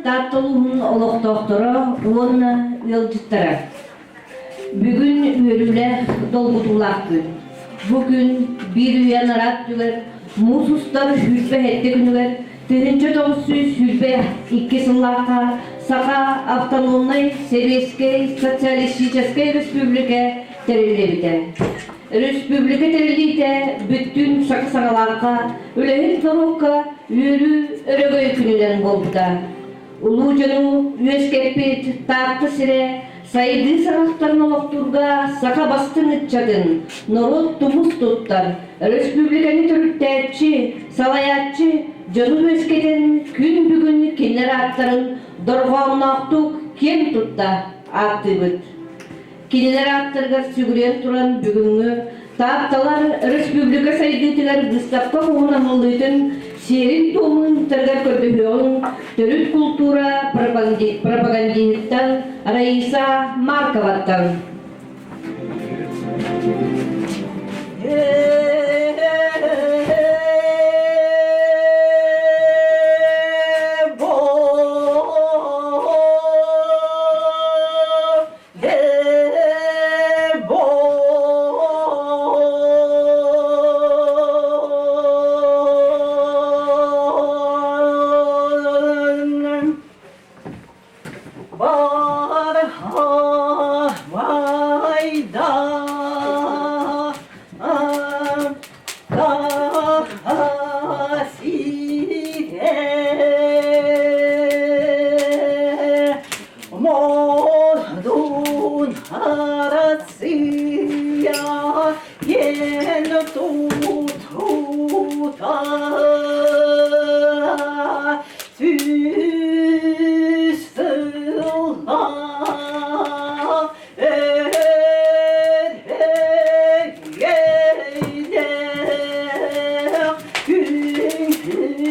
Таатта улууһун олохтоохторо уонна ыалдьыттара! Бүгүн үөрүүлээх, долгутуулаах күн. Бу күн биир үйэ анараа өттүгэр муус устар 27 күнүгэр 1922 сыллаахха Саха автономнай Сэбиэскэй Социалистическай Республика тэриллибитэ. Өрөспүүбүлүкэ тэриллиитэ бүттүүн саха саҥалаахха, үлэһит норуокка үөрүү өрөгөй күнүнэн буолбута. Улуу дьону үөскэппит Таатта сирэ сайдыы саҕахтарын олохтуурга саха бастыҥ ыччатын, норуот тумус туттар, өрөспүүбүлүкэни төрүттээччи, салайааччы дьону үөскэтэн күн бүгүн кинилэр ааттарын дорҕоонноохтук киэн тутта ааттыыбыт. Кинилэр ааттарыгар сүгүрүйэн туран бүгүҥҥү Таатталар республика сайдыытыгар быыстапка хоһун аһыллыытын сиэрин-туомун ыытарыгар көрдөһүөҕүҥ төрүт култуура пропагандиһыттан Раиса Марковаттан. Модун Россия киэн тутута сүүс сыллаах өрөгөйдөөх күнүнэн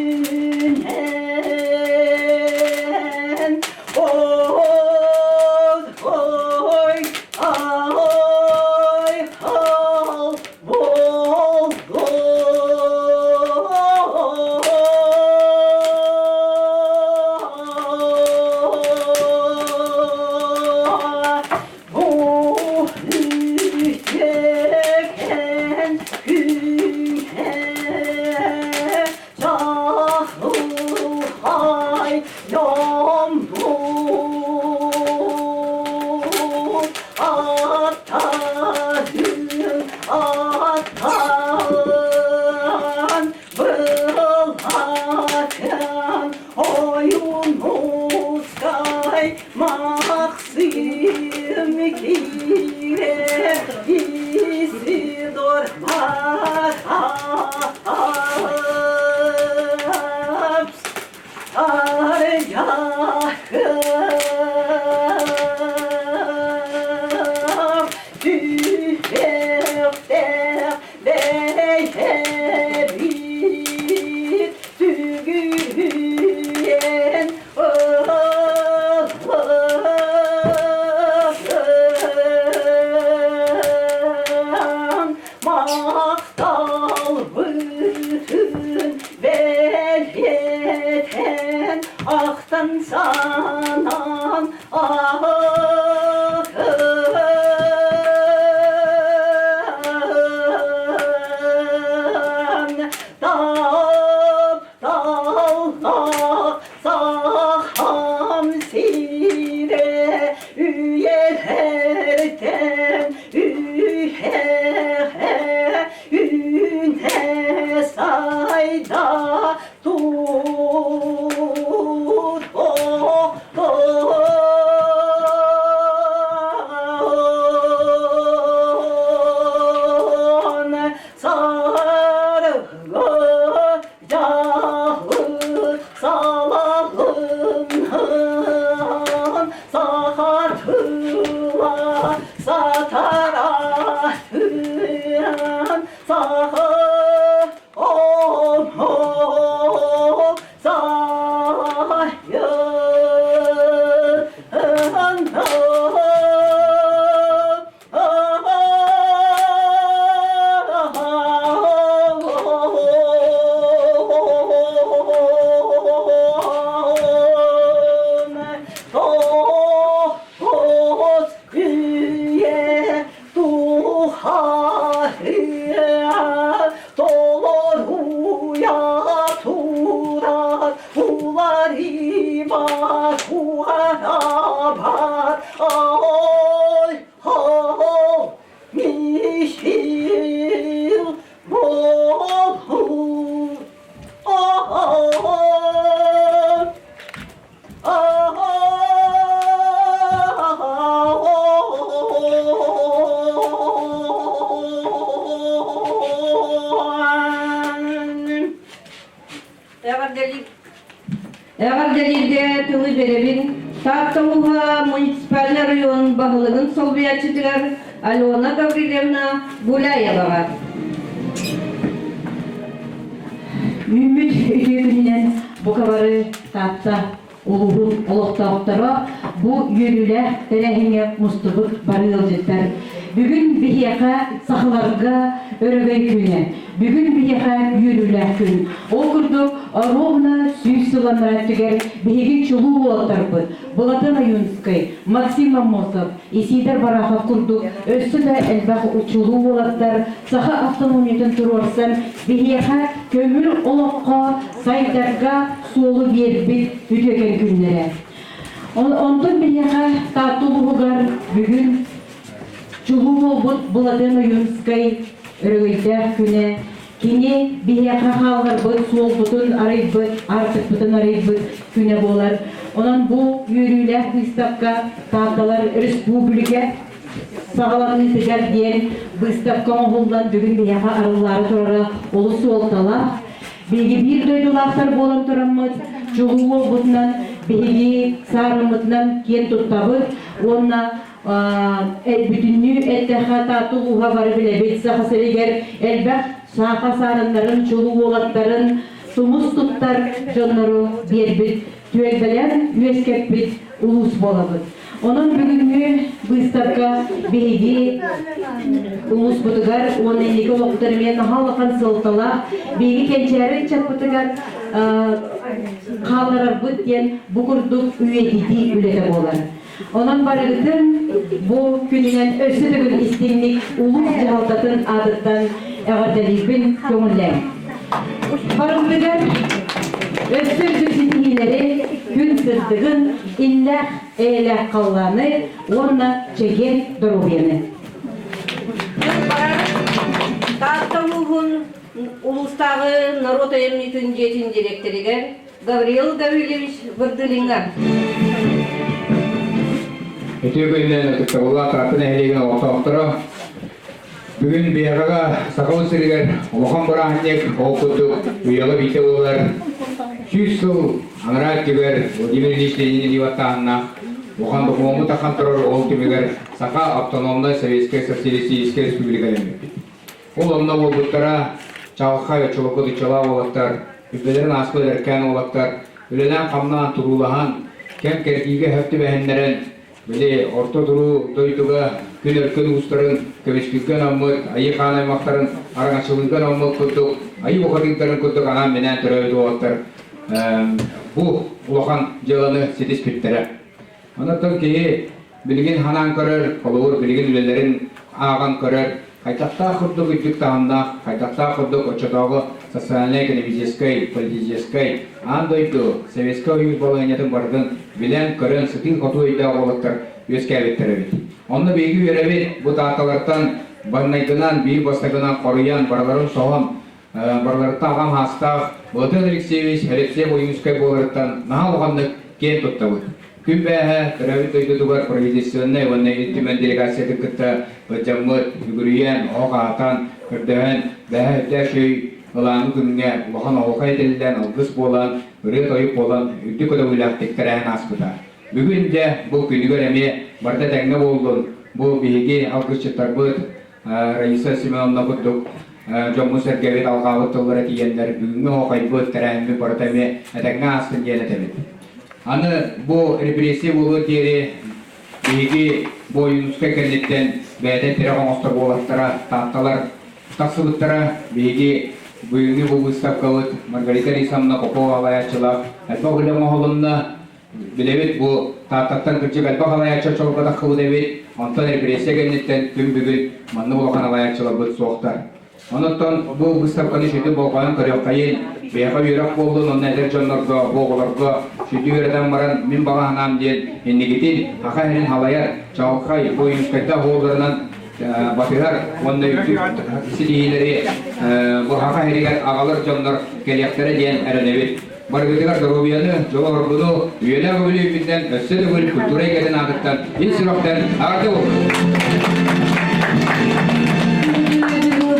Ой, ой, хал Бу үтүөкэн күнэ чаҕылхай дьоммут аттарын аттаан былаатын Ойуунускай Максим киирэ Исидор Макаров Арыйахым түһүөхтээх бэйэбит сүгүрүйэн ыллаан махталбытын бэлиэтэн ахтан санаан аһыан тапталлаах сахам сирэ үйэлэртэн үйэҕэ үүнэ сайда тур. Ой, хо, Михил, Богу, Эҕэрдэлииргэ тылы биэрэбин Таатта улууһа муниципальнай оройуон баһылыгын солбуйааччытыгар Алена Гаврильевна Гуляеваҕа. Үүммүт үтүө күнүнэн бука бары Таатта улууһун олохтоохторо бу үөрүүлээх тэрээһиҥҥэ мустубут бары ыалдьыттар. Бүгүн биһиэхэ сахаларга өрөгөй күнэ. Бүгүн биһиэхэ үөрүүлээх күн. Ол курдук ровно 100 сыл анараа өттүгэр биһиги чулуу уолаттарбыт Былатан Ойуунскай, Максим Аммосов, Исидор Барахов курдук өссө да элбэх чулуу уолаттар саха автономиятын туруорсан биһиэхэ көҥүл олоххо сайдарга суолу биэрбит үтүөкэн күннэрэ. Онтон биһиэхэ Таатта улууһугар бүгүн чулуу буолбут Былатыан Ойуунскай өрөгөйдөөх күнэ кини биһиэхэ хаалларбыт суолбутун арыйбыт, аартыкпытын арыйбыт күнэ буолар. Онон бу үөрүүлээх быыстапка Таатталар республика саҕаланыытыгар диэн быыстапка оҥоһуллан бүгүн биһиэхэ арыллаары турара олус суолталаах. Биһиги биир дойдулаахтар буолан тураммыт, чулуу буолбутунан биһиги саарыммытынан киэн туттабыт уонна бүтүннүү эттэххэ Таатта улууһа бары билэбит Саха сиригэр элбэх сааха саарыннарын, чулуу уолаттарын тумус туттар дьоннору биэрбит, түөлбэлээн үөскэппит улуус буолабыт. Онон бүгүҥҥү быыстапка биһиги улууспутугар уонна инники олохпутугар эмиэ наһаа улахан суолталаах биһиги кэнчээри ыччаппытыгар хаалларарбыт диэн бу курдук үйэтитии үлэтэ буолар. Онон барыгытын бу күнүнэн өссө төгүл истиҥник улуус дьаһалтатын аатыттан эҕэрдэлиирбин көҥүллээҥ. Барыбытыгар өссө үрдүк ситиһиилэри, күн сырдыгын, иллээх, эйэлээх халлааны уонна чэгиэн доруобуйаны. Таатта улууһун улуустааҕы норуот айымньытын дьиэтин дириэктэригэр Гавриил Гаврильевич Вырдылиҥҥа. Үтүө күнүнэн ытыктабыллаах Таатта нэһилиэгин олохтоохторо Бүгүн биһиэхэҕэ Сахабыт сиригэр улахан бырааһынньык ол курдук үйэҕэ биирдэ буолар 100 сыл анараа өттүгэр Владимир Ильич Ленин илии баттааһыннаах улахан докумуоммут таххан турар ол түмүгэр Саха автономнай Советскай Социалистическай Республикалэммиппит. Ол онно буолбуттара чаҕылхай оччолорго дуччалаах уолаттар, үрдэлэрин ааспыт эдэркээн уолаттар үлэлээн-хамнаан туруулаһан, кэм кэрдиигэ сөп түбэһиннэрэн Били орто туруу дойдуга күн өркөн уустарын көмүскүүргэ анаммыт, айыы хаан аймахтарын араҥаччылыырга анаммыт курдук, айыы бухатыырдарын курдук анаан-минээн төрөөбүт уолаттар бу улахан дьыаланы ситиспиттэрэ. Онон киһи билигин ханаан көрөр, холобур билигин үлэлэрин ааҕан көрөр, хайдахтаах курдук үрдүк таһымнаах, хайдахтаах курдук оччотооҕу социальнай-экономическай, политическай, аан дойду, Советскай Союз балаһыанньатын барытын билэн-көрөн сытыы-хотуу өйдөөх уолаттар үөскээбиттэр эбит. Онно биһиги үөрэбит, бу тааталартан баннайгынан, биир бастакынан хоруйан, барыларын соһон, барыларыттан аҕам аастаах Владимир Алексеевич Алексей Ойуунскай буоларыттан наһаа улаханнык киэн туттабыт. Күн бээһэ төрөөбүт дойдутугар правительственнай уонна Ил Түмэн делегациятын кытта былдьаммыт, үгүрүйэн, оһох аһатан, көрдөһөн, бээһэ үрдээх үчүгэй ылааҥы күҥҥэ улахан оһуохай этиллэн, алгыс буолан, ырыа-тойук буолан, үрдүк көтөҕүүлээхтик тэрээһин ааспыта. Бүгүн дьэ бу күнүгэр эмиэ барыта тэҥҥэ буоллун, бу биһиги алгысчыттарбыт Раиса Семеновна курдук дьоммут-сэргэбит алҕаабыт тыллара тиийэннэр бүгүҥҥү оһуохайбыт, тэрээһиммит барыта эмиэ этэҥҥэ аастын диэн этэбит. Аны бу репрессия буолуор диэри биһиги бу Ойуунускай кэнниттэн бэйэтэ тирэх оҥостор буолаттара, таатталар тахсыбыттара. Биһиги бүгүҥҥү бу выставкабыт Маргарита Александровна Попова салайааччылаах элбэх үлэ оҥоһулунна. Билэбит бу Тааттаттан кырдьык элбэх салайааччы оччолорго таххыбыт эбит. Онтон репрессия кэнниттэн күн бүгүн маннык улахан салайааччыларбыт суохтар. Онон бу быыстапканы сүдү болҕойон көрүөххэйин, биһиэхэ үөрэх буоллун уонна эдэр дьоннорго, бу оҕолорго сүдү үөрэтэн баран мин баҕа санаам диэн инникитин Саха сирин халайар чаҕылхай бу Ойуунскайдаах уолларынан батыһар уонна үрдүк ситиһиилэри бу Саха сиригэр аҕалар дьоннор кэлиэхтэрэ диэн эрэнэбит. Барыгытыгар доруобуйаны, дьолу-соргуну, үйэлээх үбүлүөйбүтүнэн өссө төгүл культура эйгэтин аатыттан ис сүрэхтэн эҕэрдэ буоллун!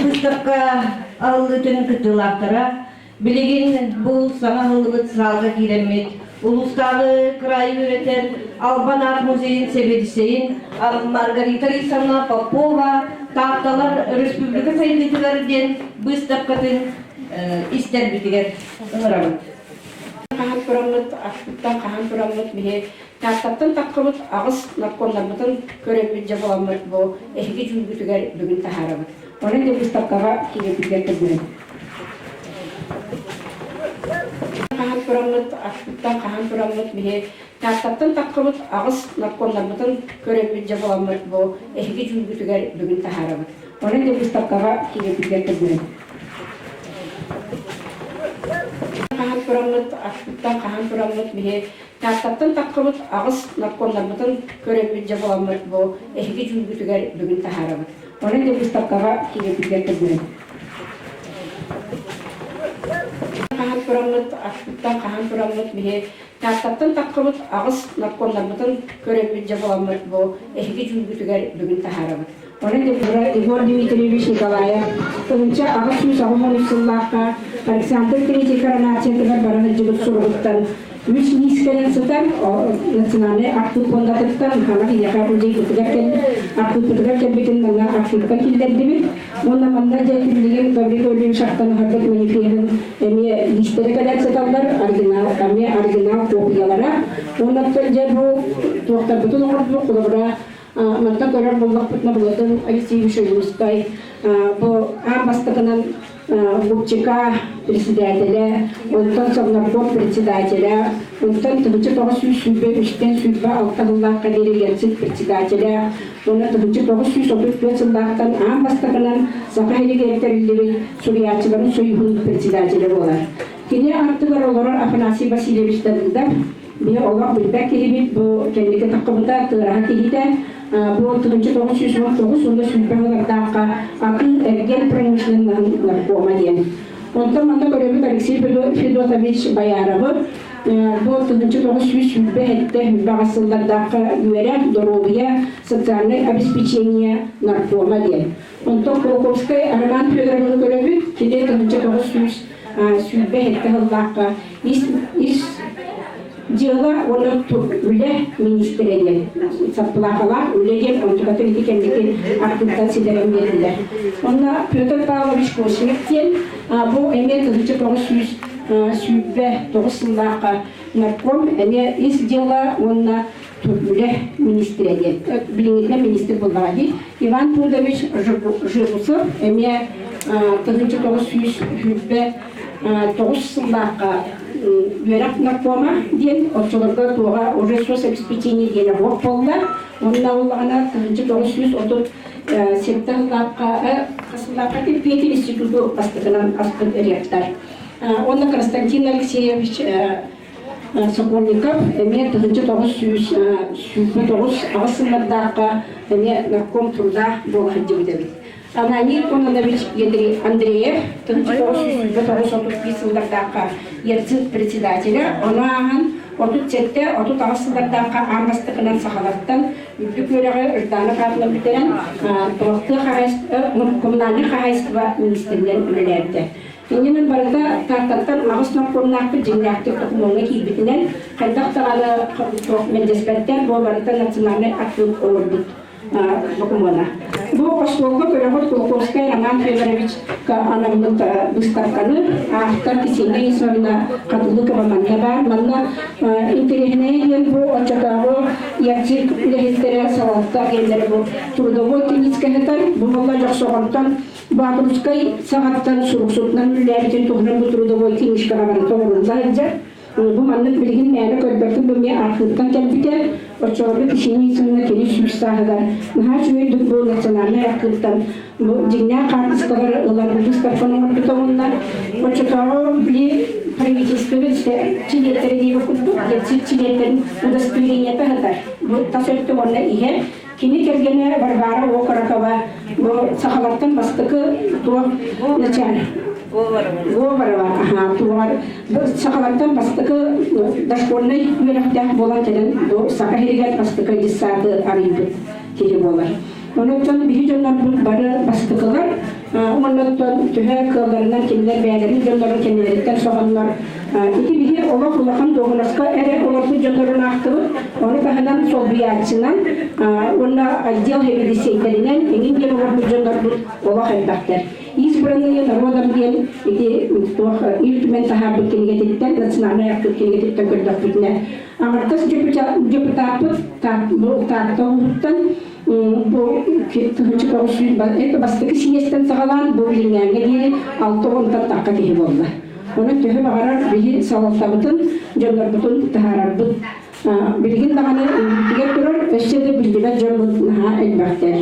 Быыстапка аһыллыытын кыттыылаахтара билигин бу саҥа аһыллыбыт саалга киирэммит улуустааҕы кыраайы үөрэтэр Албан аат музейын сэбиэдиссэйин Маргарита Александровна Попова Таатталар республика сайдыытыгар диэн быыстапкатын истэрбитигэр ыҥырабыт. Хаһан тураммыт, аспыттан хаһан тураммыт биһи Тааттаттан таххыбыт аҕыс наркомнарбытын көрөммүт дьэ буламмыт бу эһиги дьүүлгүтүгэр бүгүн таһаарабыт. Онон да выставкаҕа киирэрбитигэр көрдөрөбүт. Хаһан тураммыт, аспыттан хаһан тураммыт биһи Тааттаттан таххыбыт аҕыс наркомнарбытын көрөммүт дьэ буламмыт бу эһиги дьүүлгүтүгэр бүгүн таһаарабыт. Онон да выставкаҕа киирэрбитигэр көрдөрөбүт. Хаһан тураммыт, аспыттан хаһан тураммыт биһи Тааттаттан таххыбыт аҕыс наркомнарбытын көрөммүт дьэ буламмыт бу эһиги дьүүлгүтүгэр бүгүн таһаарабыт. Онон да выставкаҕа киирэрбитигэр көрдөрөбүт. Хаһан тураммыт, аспыттан хаһан тураммыт биһи Тааттаттан таххыбыт аҕыс наркомнарбытын көрөммүт дьэ буламмыт бу эһиги дьүүлгүтүгэр бүгүн таһаарабыт. Онон Егор Дмитриевич Николаев 1883 сыллаахха Александр Третий коронациятыгар бара сылдьыбыт суругуттан үс лиис кэлэн сытар национальнай архыып фондатыттан хана киһиэхэ музейбытыгар архыыппытыгар кэлбитин манна архыыпка киллэрдибит. Уонна манна дьэ билигин Гаврил Ильич Ахтанаһарбыт манифеһын эмиэ лиистэрэ кэлэн сыталлар, оригинал, эмиэ оригинал копиялара. Уонна дьэ бу туохтарбытын оҥордубут, холобура Мантан көрөр буоллахпытына Былатын Алексеевич Ойуунускай бу аан бастакынан Губчика председателэ, онтон Совнарком председателэ, онтон 1923-тэн 26 сыллаахха диэри Ельцин председателэ, уонна 1934 сыллаахтан аан бастакынан Саха сиригэр тэриллибит суруйааччыларын союһун председателэ буолар. Кини аттыгар олорор Афанасий Васильевич Давыдов Биһи олох билбэт киһибит бу кэнники таххыбыта тыараһа киһитэ бу 1919 уонна 20 сыллардаахха атын эргиэн промышленноһын наркома диэн. Онтон манна көрөбүт Алексей Федотович Бояровы бу 1927 сыллардаахха үөрэх, доруобуйа, социальное обеспечение наркома диэн. Онтон Кулаковскай Роман Федоровны көрөбүт, кини 1927 сыллаахха ис ис дьыала уонна үлэ министрэ диэн саппылаахалаах үлэ диэн онтукатын ити кэнники архыыптан ситэрэн биэрдилэр. Онно Петр Павлович Косинов диэн бу эмиэ 1929 сыллаахха нарком эмиэ ис дьыала уонна үлэ министрэ диэн билиҥҥитинэн министр буоллаҕа дии. Иван Пудович Жирусов эмиэ 1929 сыллаахха үөрэх наркома диэн оччолорго туоҕа уже соцобеспечение диэн оһуох буолла. Онно буоллаҕына 1937 сыллаахха сыллаахха Петр институту бастакынан аспыт ректор. Онно Константин Алексеевич Сокольников эмиэ 1929 сыллардаахха эмиэ нарком труда буола сылдьыбыт эбит. Ананий Кононович Андреев 1939 сыллардаахха ЕРЦИ председателя, ону ааһан 37-38 сыллардаахха аан бастакынан сахалартан үрдүк үөрэҕи Жданов аатынан бүтэрэн туохтуох коммунальнай хаһаайыстыба министринэн үлэлээбитэ. Иннинэн барыта Тааттаттан аҕыс норкуомнаахпыт дьиҥнээхтик докумуоҥҥа киирбитинэн, хайдах даҕаны туох мэлдьэспэттэр, бу барыта национальнай архыып оҥорбут докумуона. Бу остуолга көрөҕүт Кулаковскай Роман Федоровичка анаммыт быыстапканы автор Ксения Исовна Хатылыкова манна баар. Манна интэриэһинэйэ диэн бу оччотооҕу ЯЦИК үлэһиттэрэ салалта диэннэрэ бу трудовой клиницкэһитэр бу буолла Дьохсоҕонтон Баатырскай саҕаттан суруксутунан үлэлээбитин туһунан бу трудовой книжкаҕа барыта оҥорулла сылдьар. Бу маннык билигин мээнэ көрбөккүн бу эмиэ архыыптан кэлбитэ. Оччолорго Ксения кини сүүс сааһыгар наһаа үчүгэйдик бу национальнай архыыптан бу дьиҥнээх хаартыскалары ылан выставканы оҥорбута уонна оччотооҕу били правительство чилиэттэрэ диэбит курдук детсад чилиэттэрин удостоверениета сытар. Бу тас өттө уонна иһэ. Кини кэргэнэ Варвара Окорокова бу сахалартан бастакы туох начальник Говорова туоҕар сахалартан бастакы дошкольнай үөрэхтээх буолан кэлэн бу Саха сиригэр бастакы детсады арыйбыт киһи буолар. Онон биһи дьоннорбут бары бастакылар Оннуттан төһө кыалларынан кинилэр бэйэлэрин дьоннорун кэннилэриттэн соһоннор ити биһи олох улахан дуоһунаска эрэ олорбут дьоннорун аахтыбыт. Ону таһынан солбуйааччынан уонна отдел сэбиэдиссэйдэринэн эҥин диэн олорбут дьоннорбут олох элбэхтэр. Избранные народом диэн ити туох Ил Түмэн таһаарбыт кинигэтиттэн, национальнай архыып кинигэтиттэн көрдөхпүтүнэ, аҥардас депутаппыт Таатта улууһуттан Бу 1900 бастакы сийиэстэн саҕалаан бу билиҥҥээҥҥэ диэри алта уонтан тахха киһи буолла. Онон төһө баҕарар биһи салалтабытын, дьоннорбутун таһаарарбыт. Билигин даҕаны иннибитигэр турар өссө да биллибэт дьоммут наһаа элбэхтэр.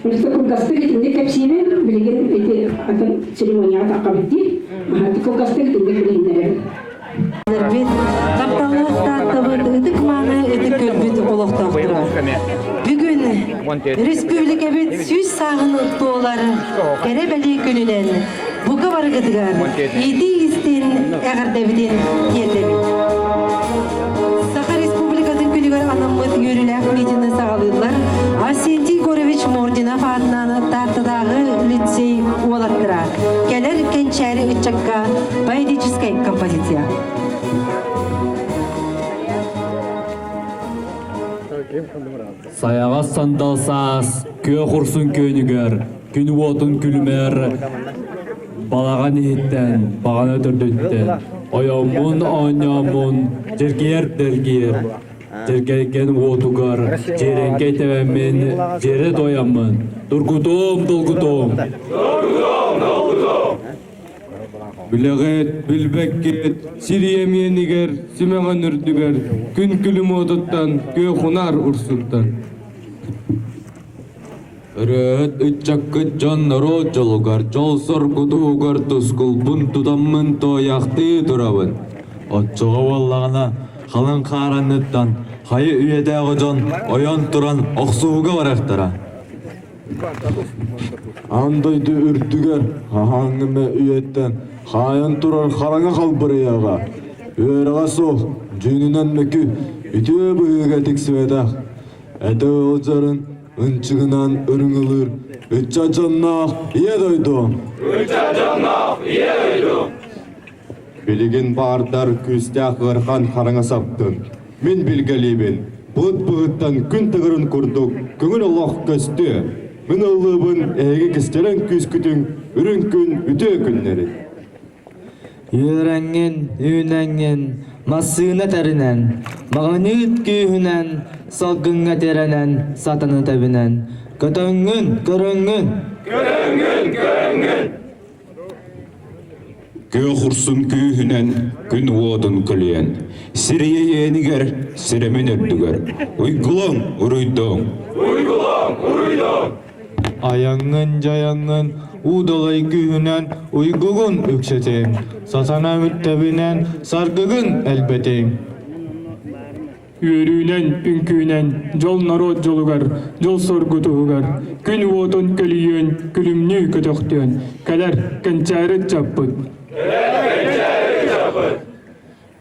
Өссө кылгастык итинник кэпсиибин, билигин ити атын церемонияҕа таххабыт дии. Кылгастык итинник билиһиннэрэбин. Тапталлаах Тааттабыт ытык-мааны ытык көрбүт олохтоохторо. Бүгүн республикабыт сүүс сааһын туолар кэрэ-бэлиэ күнүнэн бука барыгытыгар иитии-истин эҕэрдэбитин тиэрдэбит. Саха Республикатын күнүгэр анаммыт үөрүүлээх митины саҕалыыллар Арсентий Егорович Мординов аатынан Тааттатааҕы лицей уолаттара. Кэлэр кэнчээри ыччакка поэтическай композиция. Сайаҕас сандал саас күөх урсун күөнүгэр, күн уотун күлүмэр балаҕан иһиттэн, баҕана төрдүттэн, ойоммун оонньооммун, дьэргийэр дэлгиэр, дьэргэлгэн уотугар дьиэрэҥкэй тэбэммин, дьиэрэ туойаммын, тургутуом, долгутуом. Долгутуом, долгутуом. Билэҕит, билбэккит, сир иэмиэнигэр, симэҕин үрдүгэр, күн күлүм уотуттан, күөх унаар урсунтан. Ырыаһыт ыччаккыт дьон норуот дьолугар, дьол-соргутуугар тускулбун тутаммын туойахтыы турабын. Оччоҕо буоллаҕына, халыҥ хааранныттан хайа үйэтээҕи дьон ойон туран охсуһууга барыахтара. Аан дойду үрдүгэр хаһааҥҥы үйэттэн хаайан турар хараҥа халбарыйаҕа, үөрэҕэ суох, дьүһүнүнэн мөкү, үтүө быһыыга тиксибэтэх, этэ ыалдьарын ынчыгынан ырыҥалыыр ыччат дьонноох Ийэ дойду! Ыччат дьонноох Ийэ дойду! Билигин баардар күүстээх ыарахан хараҥа саптын. Мин билгэлиибин, былыт быһыттан күн тыгырын курдук көҥүл олох көстүө. Мин ыллыыбын эһиги кистэлэҥ күүскүтүн үрүҥ күн үтүө күннэрин. Үөрэҥҥин, үүнэҥҥин, массыына тэринэн, маҕаныыт күүһүнэн, салгыҥҥа тирэнэн, сатаны тэбинэн, көтөҥҥүн, көрөҥҥүн! Көрөҥҥүн, көрөҥҥүн! Күөх урсун күүһүнэн күн уотун көлүйэн, сирийэ иэнигэр, сирэмин үрдүгэр, уйгулуҥ, уруйдуҥ! Уйгулуҥ, уруйдуҥ! Айаҥҥын-дьайаҥҥын уу-далай күүһүнэн уйгугун үксэтиҥ, сатана бүттэбинэн саргыгын элбэтиҥ. Үөрүүнэн, үҥкүүнэн, дьол норуот дьолугар, дьол-соргу туһугар, күн уотун көлүйүөн, күлүмнүү көтөхтүөн, кэлэр кэнчээри ыччаппыт. Кэлэр кэнчээри ыччаппыт.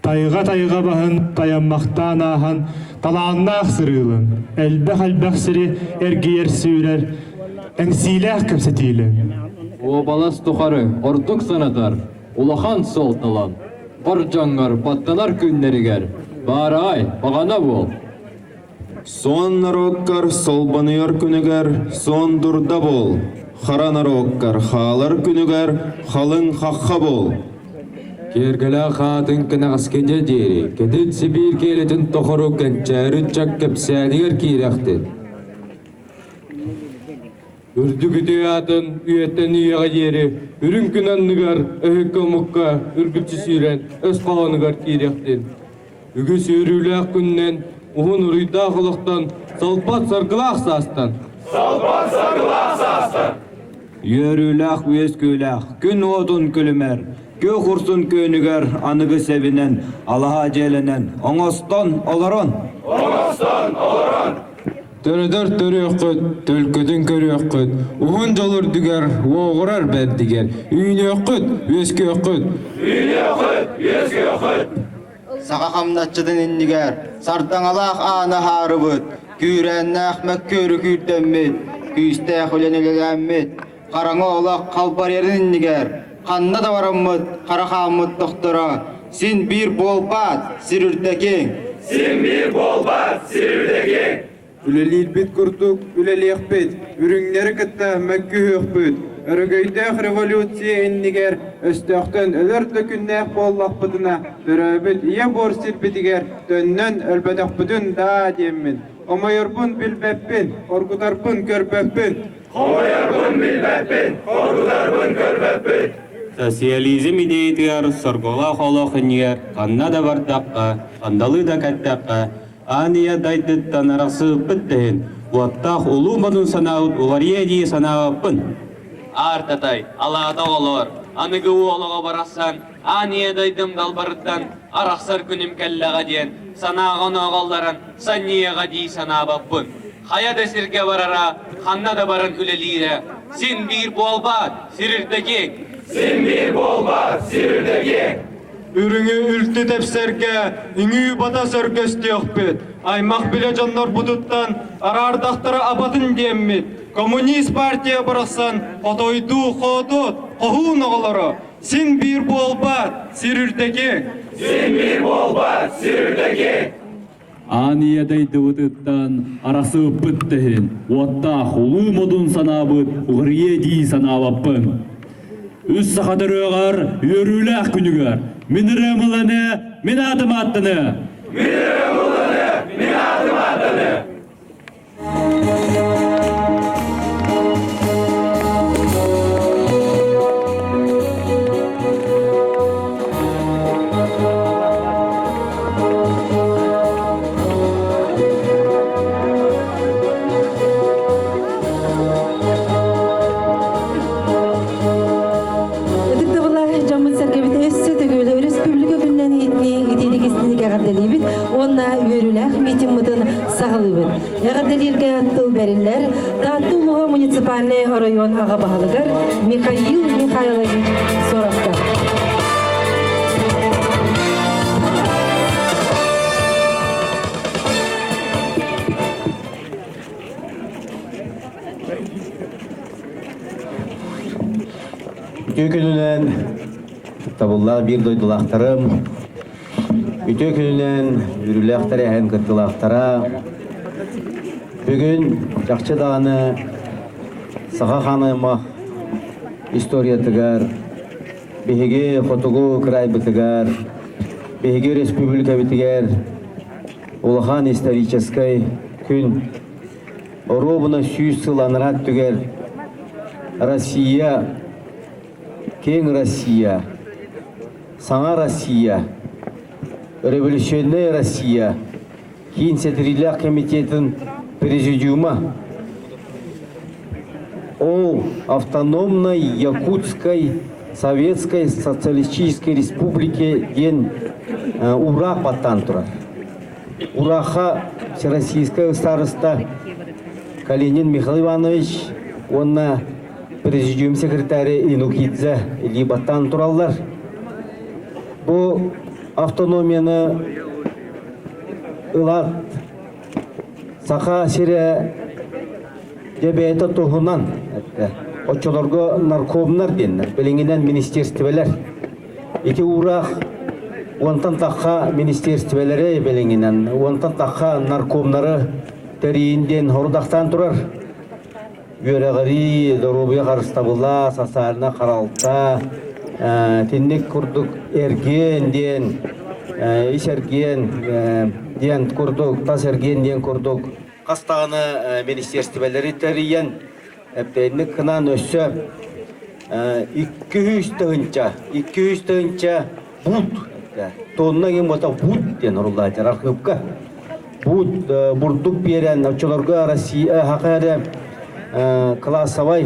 Тайҕа-тайҕа баһын тайаммахтаан ааһан, талааннаах сырыылын, элбэх-элбэх сири эргийэр сүүрэр, эҥсиилээх кэпсэтиилэн. Уобалас тухары ордук санатар, улахан суолталан, бар дьоҥҥор баттанар күннэригэр баараҕай баҕана буол. Суон норуоккар солбонуйар күнүгэр суон дурда буол, хара норуоккар хаалар күнүгэр халыҥ хахха буол. Киэргэлээх аатын кэнэҕэскэ диэри кэтит Сибиир киэлитин тохору кэнчээри ыччат кэпсээнигэр киирэхтин. Үрдүк үтүө аатын үйэттэн үйэҕэ диэри үрүҥ күн анныгар өһүккэ омукка үргүччү сүүрэн өс хоһоонугар киириэхтин. Үгүс үөрүүлээх күнүнэн, уһун уруйдаах олохтон, салбат саргылаах саастан. Салбат саргылаах саастан. Үөрүүлээх үөскүүлээх, күн уотун күлүмэр, күөх урсун күөнүгэр аныгы сэбинэн, алаһа дьиэлэнэн, оҥостон олорон. Оҥостон олорон. Төрөтөр төрүөххүт, төлкөтүн көрүөххүт, уһун дьол үрдүгэр, уоҕурар бэрдигэр, үүнүөххүт, үөскүөххүт. Үүнүөххүт, үөскүөххүт. Саха хамначчытын иннигэр сардаҥалаах ааны аһаарыбыт, күүрээннээх мөккүөрү күүрдэммит, күүстээх үлэни үлэлээммит, хараҥа олох халбарыйарын иннигэр ханна да бараммыт хара хааммыт тохторо син биир буолбаат сир үрдэкиҥ. Син биир буолбаат сир үрдэкиҥ. Үлэлиирбит курдук үлэлиэхпит, үрүҥнэри кытта мөккүһүөхпүт, өрөгөйдөөх революция иннигэр өстөөхтөн өлөр да күннээх буоллахпытына, төрөөбүт ийэ буор сирбитигэр төннөн өлбөтөхпүтүн даа диэммин, хомойорбун билбэппин, оргутарбын көрбөппүн. Хомойорбун билбэппин, оргутарбын көрбөппүн. Социализм идеятыгар соргулаах олох иннигэр ханна да бардахха, хандалы да кэттэххэ, Аан ийэ дайдыттан арахсыбыппыт да иһин, уоттаах улуу модун санаабыт уларыйа дии санаабаппын. Аартатай, алаата оҕолоор, аныгы уолоҕо барахсан аан ийэ дайдым далбарыттан арахсар күнүм кэллэҕэ диэн санааҕа онооҕоллорон санньыйаҕа дии санаабаппын. Хайа да сиргэ барара, ханна да баран үлэлиирэ, син биир буолбаат, сир үрдэкиэҥ. Син биир буолбаат, сир үрдэкиэҥ. Үрүҥү үлтү тэпсэргэ үҥүү бата сөргөстүөхпүт, аймах билэ дьоннорбутуттан араардахтара абатын диэммит, коммунист партия барахсан хотойдуу хоодуот хоһуун оҕолоро син биир буолбаат, сир үрдэкиэҥ. Син биир буолбаат, сир үрдэкиэҥ. Аан ийэ дайдыбытыттан арахсыбыппыт да иһин, уоттаах улуу модун санаабыт уҕарыйыа дии санаабаппын. Үс саха төрүөҕэр үөрүүлээх күнүгэр мин ырыам ыланы, мин аатым ааттаны! Мин ырыам ыланы, мин аатым ааттаны! Ытыктабыллаах дьоммут-сэргэбит өссө төгүл өрөспүүбүлүкэ күнүнэн итиитик истиник эҕэрдэлиибит уонна үөрүүлээх митиҥмытын саҕалыыбыт. Эҕэрдэлииргэ тыл бэриллэр Таатта улууһа муниципальнай оройуон аҕа баһылыгар Михаил Михайлович Соровка. Үтүө күнүнэн табыллаах биир дойдулаахтарым, үтүө күнүнэн үөрүүлээх тэрээһин кыттыылаахтара. Бүгүн чахчы даҕаны саха хаан аймах историятыгар, биһиги хотугу кыраайбытыгар, биһиги республикабытыгар улахан историческай күн оруобуна 100 сыл анараа өттүгэр Россия, киэҥ Россия, саҥа Россия, революционная Россия Киин сэтириилээх комитетын президиума о автономной Якутской Советской Социалистической Республике диэн уураах баттаан турар. Ураха Всероссийская староста Калинин Михаил Иванович уонна президиум секретарь Инукидзе илии баттаан тураллар. Бу автономияны ылаат Саха сирэ дьэ бэйэтэ туһунан оччолорго наркомнар диэннэр, билиҥҥинэн министерстволар. Ити уураах уонтан тахха министерстволары билиҥҥинэн, уонтан тахха наркомнары тэрийин диэн хорудахтаан турар. Үөрэҕирии, доруобуйа харыстабыла, социальнай харалта, итинник курдук эргиэн диэн, ис эргиэн диэн курдук, тас эргиэн диэн курдук хас даҕаны министиэристибэлэри тэрийэн эппиэнник гынан өссө 200 тыһыынча, 200 тыһыынча буут. Тонна иҥин буота буут диэн оруллааччар архыыпка. Буут бурдук биэрэн оччолорго Россия хака эрэ классовай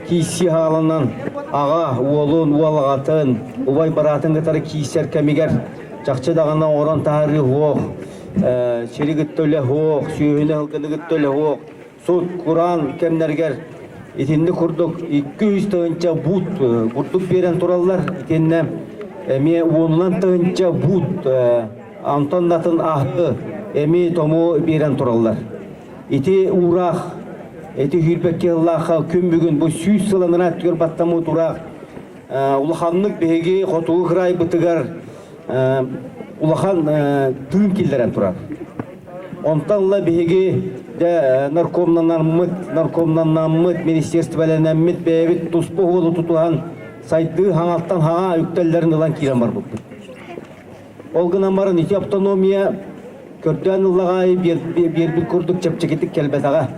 киисси хааланан аҕа уолун уол аҕатын убай быраатын кытары киисэр кэмигэр чахчы даҕаны оҥорон таһаарыы суох сири кытта үлэ суох сүөһүнү сылгыны кытта үлэ суох сут кураан кэмнэригэр итинник курдук 200 тыһыынча буут бурдук биэрэн тураллар итиннэ эмиэ уонунан тыһыынча буут Антон атын аһы эми тому биэрэн тураллар. Ити уураах, ити сүүрбэкки сыллаахха күн бүгүн бу 100 сыл анараа өттүгэр баттаммыт уураах улаханнык биһиги хотугу кыраайбытыгар улахан тыын киллэрэн турар. Онтон ыла биһиги дьэ наркомнанаммыт, наркомнанаммыт, министерстволанаммыт бэйэбит туспа уолу тутуһан сайдыы хаҥалтан хаҥа үктэллэрин ылан киирэн барбыппыт. Ол гынан баран ити автономия көрдөөн ыллаҕа аайы биэрбит курдук чэпчэкитик кэлбэтэҕэ.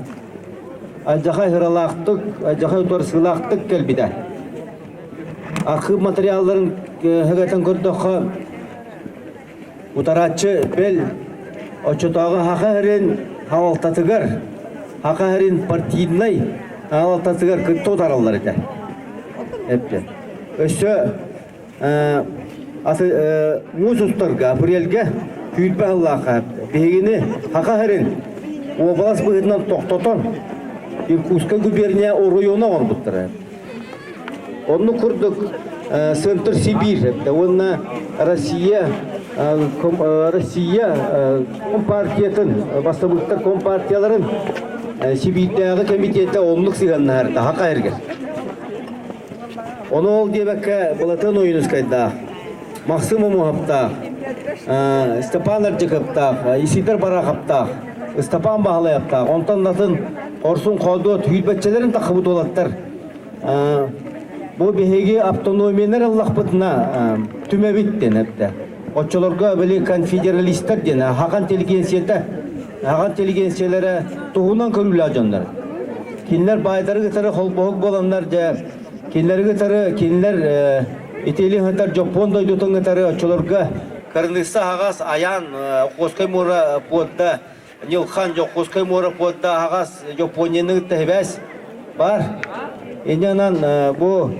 Алдьархай ыралаахтык, алдьархай утарсыылаахтык кэлбитэ. Архыып материалларын хэгэтэн көрдөххө, утарааччы бэл оччотооҕу Саха сирин салалтатыгар, Саха сирин партийнай салалтатыгар кытта утараллар этэ. Эппит. Өссө Муус устарга, апрельгэ күүрбэ сыллаахха биһигини Саха сирин уобалас быһыытынан тохтотон Иркутскай губерния оройуона оҥорбуттара. Оннук курдук Центр Сибирь уонна Россия Россия компартиятын, бастабыттар компартияларын Сибиирдээҕи комитетэ оннук сыһыаннаһар Саха сиригэр. Ону ол диэбэккэ Былатыан Ойуунускайдаах, Махсым Омуһаптаах, Степан Ардьыкыптаах, Исидор Барахаптаах, Ыстапаан Баһылайаптаах, онтон атын Хорсун Хоодуот сүүрбэччэлэрин таххыбыт уолаттар бу биһиги автономиянар ыллахпытына түмэбит диэн эттэ. Оччолорго били конфедералистар диэн хахан интеллигенцията, хахан интеллигенциялара туһунан көрүүлээх дьоннор. Кинилэр баайдары кытары холбоһук буоланнар дьэ кинилэри кытары кинилэр итили хытар Дьоппуон дойдутун кытары оччолорго кырыныысса аһаҕас Аян Охотскай муора пуорда Ньылхан Дьокуускай муора пуорда аһаҕас Дьоппуонньаны кытта сибээс бар. Инньэ бу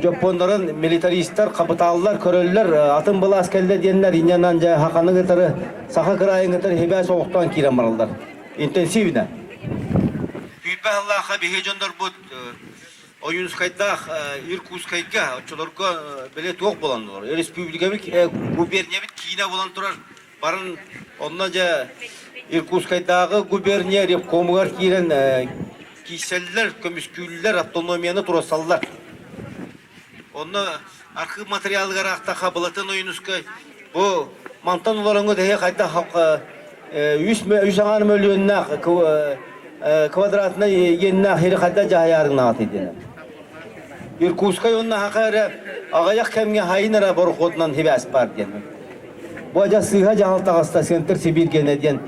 дьоппуоннарын милитаристар, хапытааллар көрөллөр, атын былаас кэллэ диэннэр инньэ дьэ хаханы кытары саха кыраайын кытары сибээс олохтоон киирэн бараллар. Интенсивно. Күүрбэ сыллаахха биһи дьоннорбут Ойуунскайдаах Иркутскайга оччолорго били туох буолан олорор. Республикабыт губерниябыт киинэ буолан турар. Барын онно дьэ Иркутскайдааҕы губерния ревкомугар киирэн киирсэллэр, көмүскүүллэр, автономияны туруорсаллар. Онно архыып материалыгар аахтахха Былатын Ойуунускай бу мантан олороҥҥут эһи хайдах үс аҥаар мөлүйүөннээх квадратнай иэннээх сири хайдах дьаһайаарыҥнаҕытый диэн. Иркутскай уонна хака эрэ аҕыйах кэмҥэ хайын эрэ борохуотунан сибээс баар диэн. Бу адьас сыыһа дьаһал таҕыста Центр Сибирь гэнэ диэн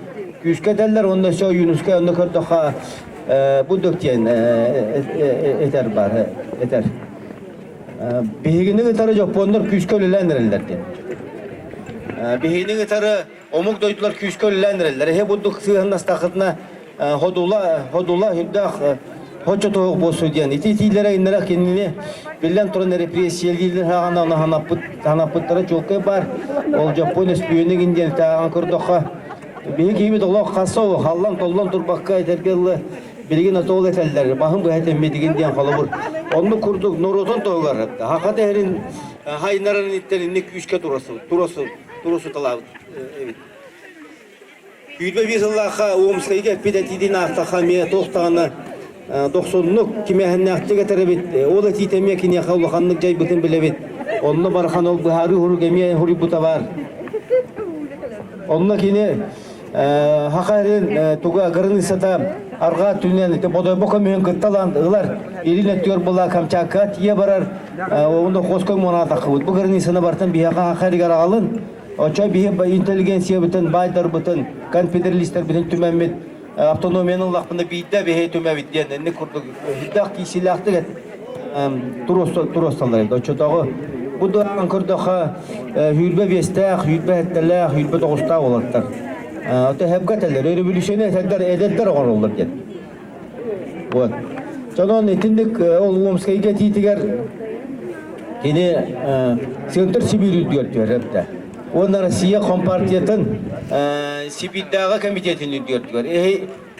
күүскэ этэллэр уонна өссө Ойуунускай онно көрдөххө бу диэн этэр бар этэр. Биһигини кытары дьоппуоннар күүскэ үлэлээн эрэллэр диэн. Биһигини кытары омук дойдулар күүскэ үлэлээн эрэллэр. Эһи бурдук сыһыннастахытына ходула ходула үрдээх хочо тоһук буолсу диэн. Ити итиилэрэ иннэрэ кинини биллэн туран репрессиялииллэр хаҕана ханаппыт ханаппыттара чуолкай баар. Ол дьоппуон өспүйүнүгин диэн тааҕан көрдөххө биһи киһибит олох хасса халлан толлон турбакка этэргэ дылы билигин отоол этэллэр баһын быһа этэммитигин диэн холобур оннук курдук норуотун туһугар хаха тэһэрин хайнарын иттэн инник күүскэ турасу турасу турусуталаабыт эбит 21 сыллаахха Омскайга эппит этиитин аахтахха эмиэ туох даҕаны дохсуннук кимээһиннээхтик этэр эбит ол этиитэ эмиэ киниэхэ улаханнык дьайбытын билэбит онно бархан ол быһаарыы хурук эмиэ хуруйбута баар онно кини Хаха эрин туга границата арҕаа түнэн ити Бодойбо көмүһүн кытталан ылар илин өттүгэр була Камчатка тиийэ барар онно Хоской муона таххыбыт бу границаны бартан биһиэхэ хаха эригэр аҕалын очо биһи интеллигенциябытын байдарбытын конфедералистарбытын түмэммит автономияны ыллахпына биирдэ биһи түмэбит диэн инник курдук үрдээх киисилээхтик туруорсаллар эбит оччотооҕу. Бу дураан көрдөхө хүрбэ биэстээх, хүрбэ хэттэлээх, хүрбэ тоҕустаах уолаттар. Ото хэпка этэллэр, революционер эдэрдэр эдэрдэр оҥороллор диэн. Вот. Дьонон итинник ол Омскайга этиитигэр кини Центр Сибиир үрдүгэр түһэр Уонна Россия Компартиятын Сибиирдээҕи комитетин үрдүгэр түһэр.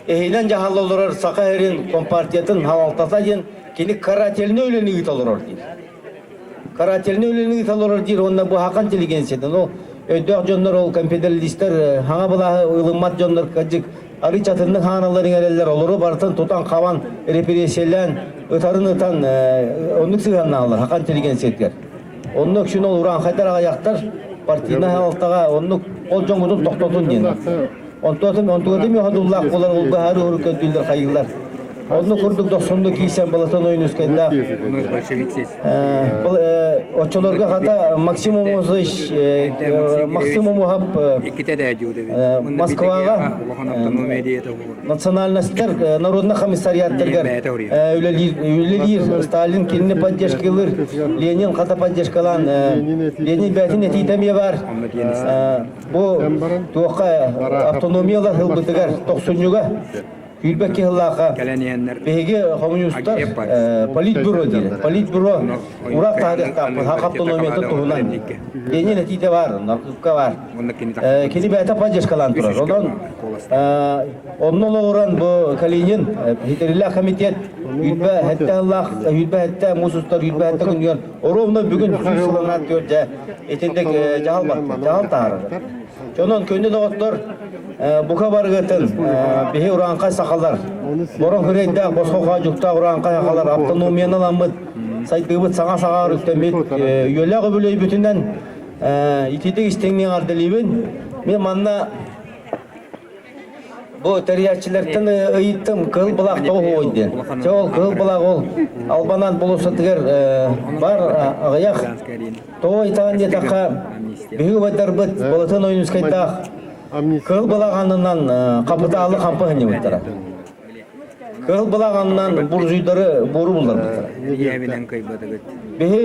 Эһинэн дьаһалла олорор Саха сирин Компартиятын салалтата диэн кини карательный үлэни ыыта олорор диир. Карательный үлэни ыыта олорор диир уонна бу хакан интеллигенциятын ол өйдөөх дьоннор ол конфедералистар хаҥа былааһы ылыммат дьоннор кырдьык арый чатыннык хаанылар иҥэрэллэр олору барытын тутан-хабан репрессиялээн ытарын ытан оннук сыһыаннааллар хакан интеллигенциятыгар. Оннук үксүн ол урааҥхайдар аҕыйахтар партийнай салалтаҕа оннук ол дьоҥҥутун тохтотун диэн. Онтуотум онтугатым йоһодуллаах буолар ол быһаарыы уһурук көрдүүллэр хайыылар. Онну курдук дохсунну киирсэн Балатон Ойунускайдаах оччолорго хата Максим Омусович Максим Омуһап Москваҕа национальностар народный комиссариаттаргар үлэлиир Сталин кинини поддержкалыыр Ленин хата поддержкалаан Ленин бээтин этиитэ эмиэ баар Бу туохха автономиялар ылбытыгар тохсунньуга күүрбэт киһилаахха биһиги хомуньуустар политбюро диир. Политбюро ураах таһаарыахтаахпыт хах автономията туһунан. Ленин этиитэ баар, наркыпка баар. Кини бэйэтэ поддержкалаан турар. Онон онно олоҕуран бу Калинин Хитерилээх комитет үүрбэ хэттэ ыллаах, үүрбэ хэттэ муус устар, үүрбэ хэттэ күнүгэр ровно бүгүн сүүс сылынан түөрдэ итинник дьаһал батта, дьаһал таһаарар. Онон көннү доҕоттор бука барыгытын биһи урааҥхай сахалар борон хүрэйдээх босхо хаадьуктаах урааҥхай сахалар автономияны ыламмыт сайдыыбыт саҥа саҕаар үктэммит үйэлээх үбүлүөйбүтүнэн ититик истиҥник эҕэрдэлиибин. Мен манна Бу тэрийээччилэртэн ыйыттым, кыһыл былаах тоҕо уһуой диэн. Чэ ол кыһыл былаах ол албанан болуоссатыгар бар аҕыйах. Тоҕо ыйытаҕын диэтэххэ, биһиги убайдарбыт Балатын Ойуунускайдаах кыһыл былаах аннынан хапытаалы хампы сынньыбыттара. Кыһыл былаах аннынан буржуйдары буору булларбыттара. Биһи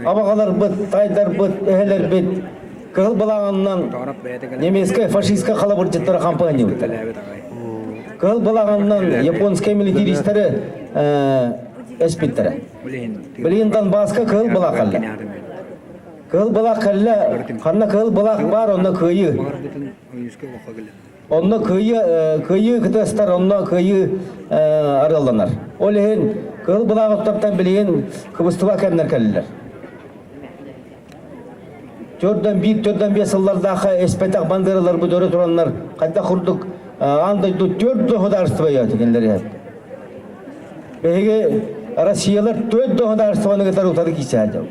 абаҕаларбыт, тайдарбыт, эһэлэрбит Кыһыл балаҕанынан немецкэй фашистскай халабырдьыттары хампаанньыбыттар. Кыһыл балаҕанынан японскай милитаристары эспиттэрэ. Билигин Донбасска кыһыл балаах кэллэ. Кыһыл балаах кэллэ, ханна кыһыл балаах баар, онно кыайыы. Онно кыайыы, кыайыы кытыастар, онно кыайыы арыалланар. Ол иһин кыһыл былаах оттортон билигин кыбыстыба кэмнэр кэллилэр. Төрдөн биир, төрдөн биэс сыллардаахха эспэтэх бандераларбыт өрө тураннар хайдах курдук аан дойду төрт государство кинилэр Биһиги Россиялар төрт государствоны кытары утары киирсээдьэл.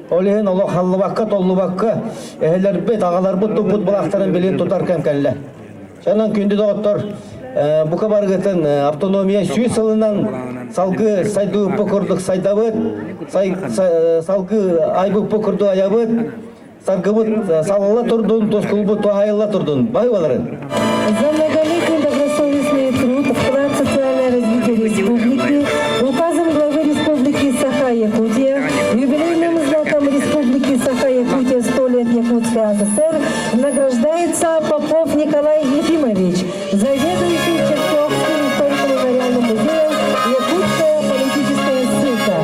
Ол иһин олох халлыбакка, толлубакка эһэлэрбит, аҕаларбыт туппут былаахтарын билин тутар кэм кэллэ. Сонон күндү доҕоттор, бука барыгытын автономия сүүс сылынан салгыы сайдыыппы курдук сайдабыт, салгыы айбыппы курдук айабыт, саргыбыт салалла турдун, тускулбут туһайылла турдун. Бай баларын. За многолетний добросовестный труд, вклад в социальное развитие республики, указом главы Республики Саха-Якутия, юбилейным знаком Республики Саха-Якутия 100 лет Якутской АССР награждается Попов Николай Ефимович, заведующий Черкесским историко-мемориальным музеем «Якутская политическая ссылка».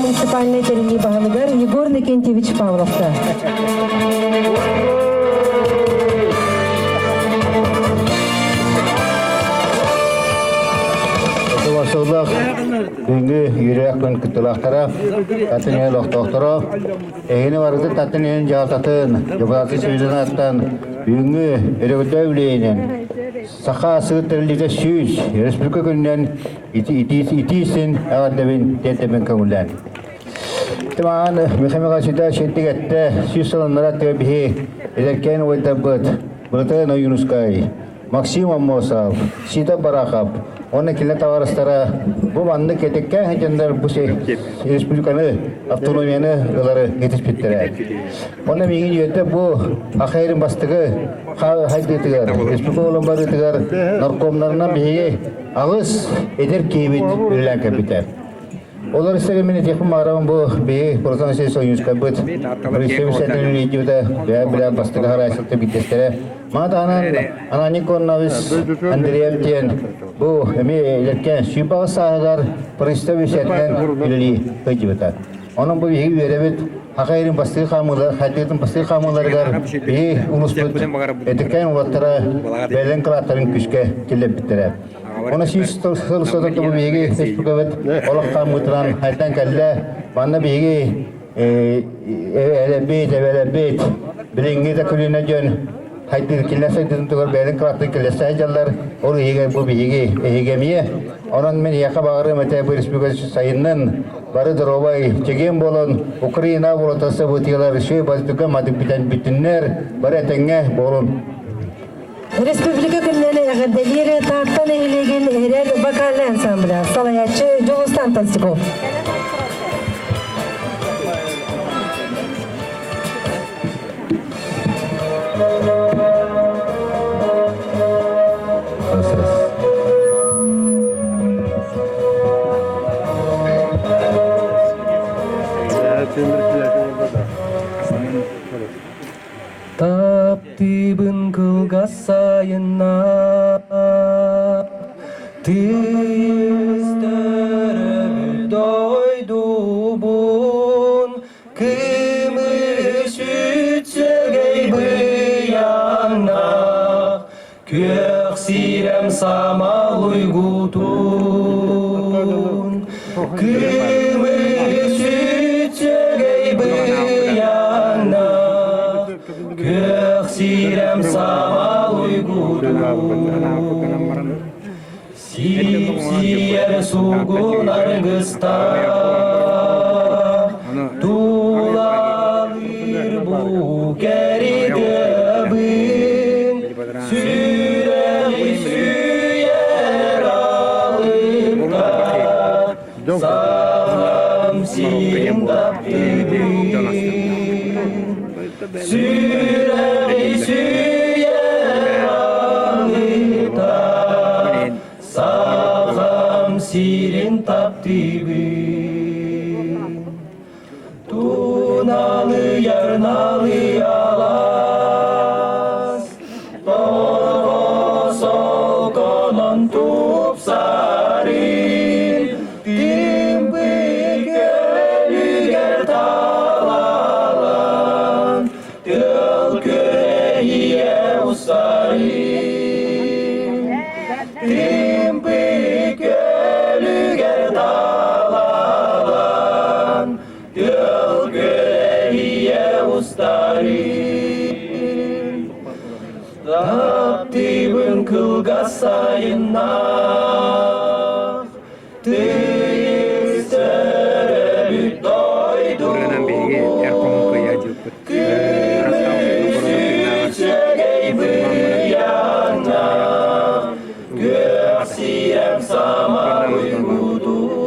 муниципальнай тэриллии баһылыгар Егор Никентьевич Павловка. Сыллах бүгүҥҥү үөрэх күн кыттыылаахтара, татын иһин олохтоохторо, эһини барытын татын иһин дьаһалтатын, дьокутаатын союзунаттан бүгүҥҥү өрөбүлдээх үлэйинэн Саха сыыр тэриллиитэ сүүс республика күнүнэн итиисин эҕэрдэбин тиэрдэбин көҥүллээн. Тимаан Михаил Михайлович шеттик этте, сүүс сылыннара тыа биһи эдэркээн уйдарбыт Былытын Ойуунускай, Максим Аммосов, Сита Барахов, Онно кинилэр табаарыстара бу маннык этиккэ сылдьаннар бу республиканы, автономияны ылары этиспиттэрэ. Онно миигин үөрдэ бу Ахайрын бастакы хайдыытыгар, республика олон барыытыгар наркомнарынан биһиги аҕыс эдэр киһибит үлэлээн кэлбитэ. Олор истэрин мин этиэхпин баҕарабын бу биһи Платон Васильевич Ойуунскайбыт Рыссия сэтин үлэлиирбитэ бэйэ билэ бастакы хараайсылта биирдэстэрэ. Маны таһынан Ананий Коннович Андреев диэн бу эмиэ илэркээн сүүрбэҕис сааһыгар Пристав сэтинэн үлэлии сылдьыбыта. Онон бу биһиги үөрэбит Саха ирин бастыы хаамыылар, хайдыытын бастыы хаамыыларыгар биһи улуспут этиккээн уолаттара бэлэн кылааттарын күүскэ киллэрбиттэрэ. Оны сүүс сыл устата бу биһиги республикабыт олох хаамыытынан хайдан кэллэ. Манна биһиги элэбит, эбэлэбит, билиҥҥи да көлүөнэ дьон хайдыыр кинилэр сайдыытын тугар бэйэлэрин кылааттарын киллэрсэ сылдьаллар. Ол иһигэр бу биһиги эһиги эмиэ. Онон мин эһиэхэ баҕарыам этэ бу республика сайыннын, бары доруобай, чэгиэн буолун, Украина буолата событиелар үчүгэй базыка мадык бүтэн бүтүннэр, бары этэҥҥэ буолун. Республика күннэрин эҕэрдэлиир Таатта нэһилиэгин Эрэл вокальнай ансамбля салайааччы Дьулустан Толстяков. Таптыыбын кылгас сайынна Тыйыс төрөбүт дойдубун Кымыс үчүгэй быйаҥнаах Күөх сирэм самал уйгутун Кымыс үчүгэй быйаҥнаах Күөх сирэм самал уйгутун Сип-сиэр сугун аргыстаах Тулалыыр бу кэригөбүн Сүрэҕи сүүйэр алыптаах Сахам сирин таптыыбын Сүрэҕи сүүйэр алыптаах Сахам сирин таптыыбын Туналыйар налыйалас Тоҕо солконон тупсарын Тымпы көлүгэр талалан Тыл күрэһиэ устарын Тымпы көлүгэр талалан Тыл күрэһиэ устарын Таптыыбын кылгас сайыннаах Тыйыс төрөбүт дойдубут Күмүс үчүгэй быйаҥнаах Күөх сирэм самар уйгутун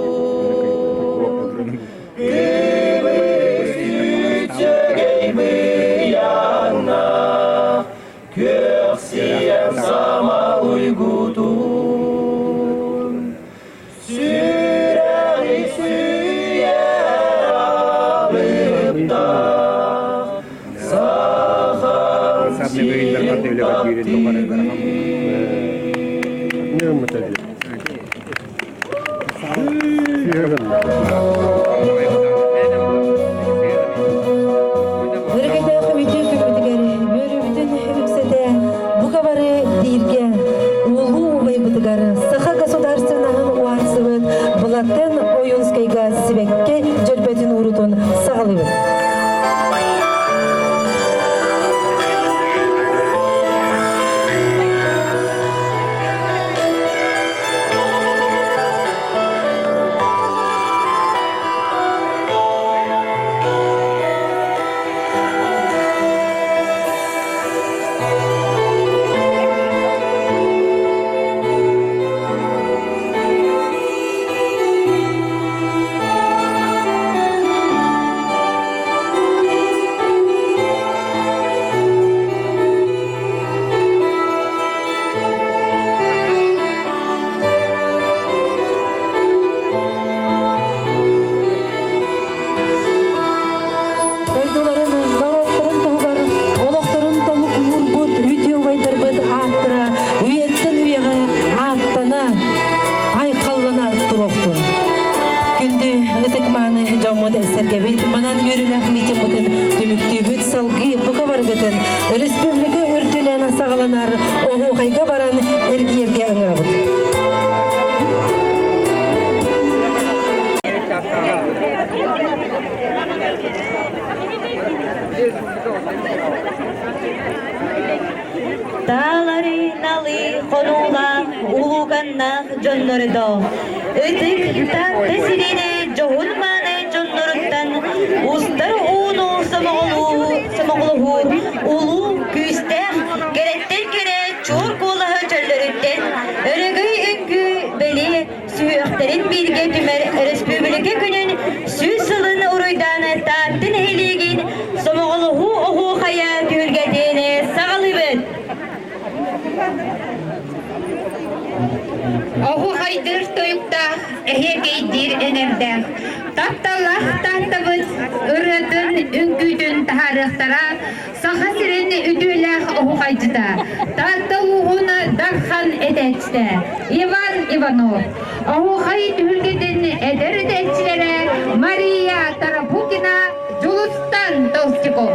Күмүс үчүгэй быйаҥнаах Күөх сирэм самал уйгутун Сүрэҕи сүүйэр алыптаах Сахам сирин таптыыбын. Өрөгөйдөөх үтүө күммүтүгэр үөрүүбүтүн үксэтэ бука бары бииргэ улуу убайбытыгар Саха государственноһын уһансыбыт Былатын Ойуунскайга сибэкки дьөрбөтүн уурутун саҕалыыбыт. дьоммут сэргэбит манан үөрүүлээх митингмытын түмүктүүбүт салгыы бука баргытын республика үрдүнэн саҕаланар оһуохайга баран эргиэргэ ыҥырабыт. Таалары налы хонуулаах улууканнаах дьоннорудоо ытык Таатта сирине дьоһун мааны дьонноруттан устар ууну сомоҕолоһуу улуу күүстээх кэрэттэн кэрэ чуор куолаһы чөллөрүттэн өрөгөй үҥкүү бэлиэ сүһүөхтэрин бииргэ түмэр Өрөспүүбүлүкэ күнүн 100 сылын уруйдаан Таатта нэһилиэгин сомоҕолоһуу оһуохайа түһүлгэтин саҕалыыбыт. Оһуохайдыыр тойуктаах, эһиэкэйдиир эҥэрдээх, тапталлаах Тааттабыт ырыатын, үҥкүүтүн таһаарыахтара Саха сирин үтүөлээх оһуохайдьыта, Таатта улууһун Дархан этээччитэ Иван Иванов, оһуохай түһүлгэтин эдэр этээччилэрэ Мария Тарапукина, Дьулустан Толстяков.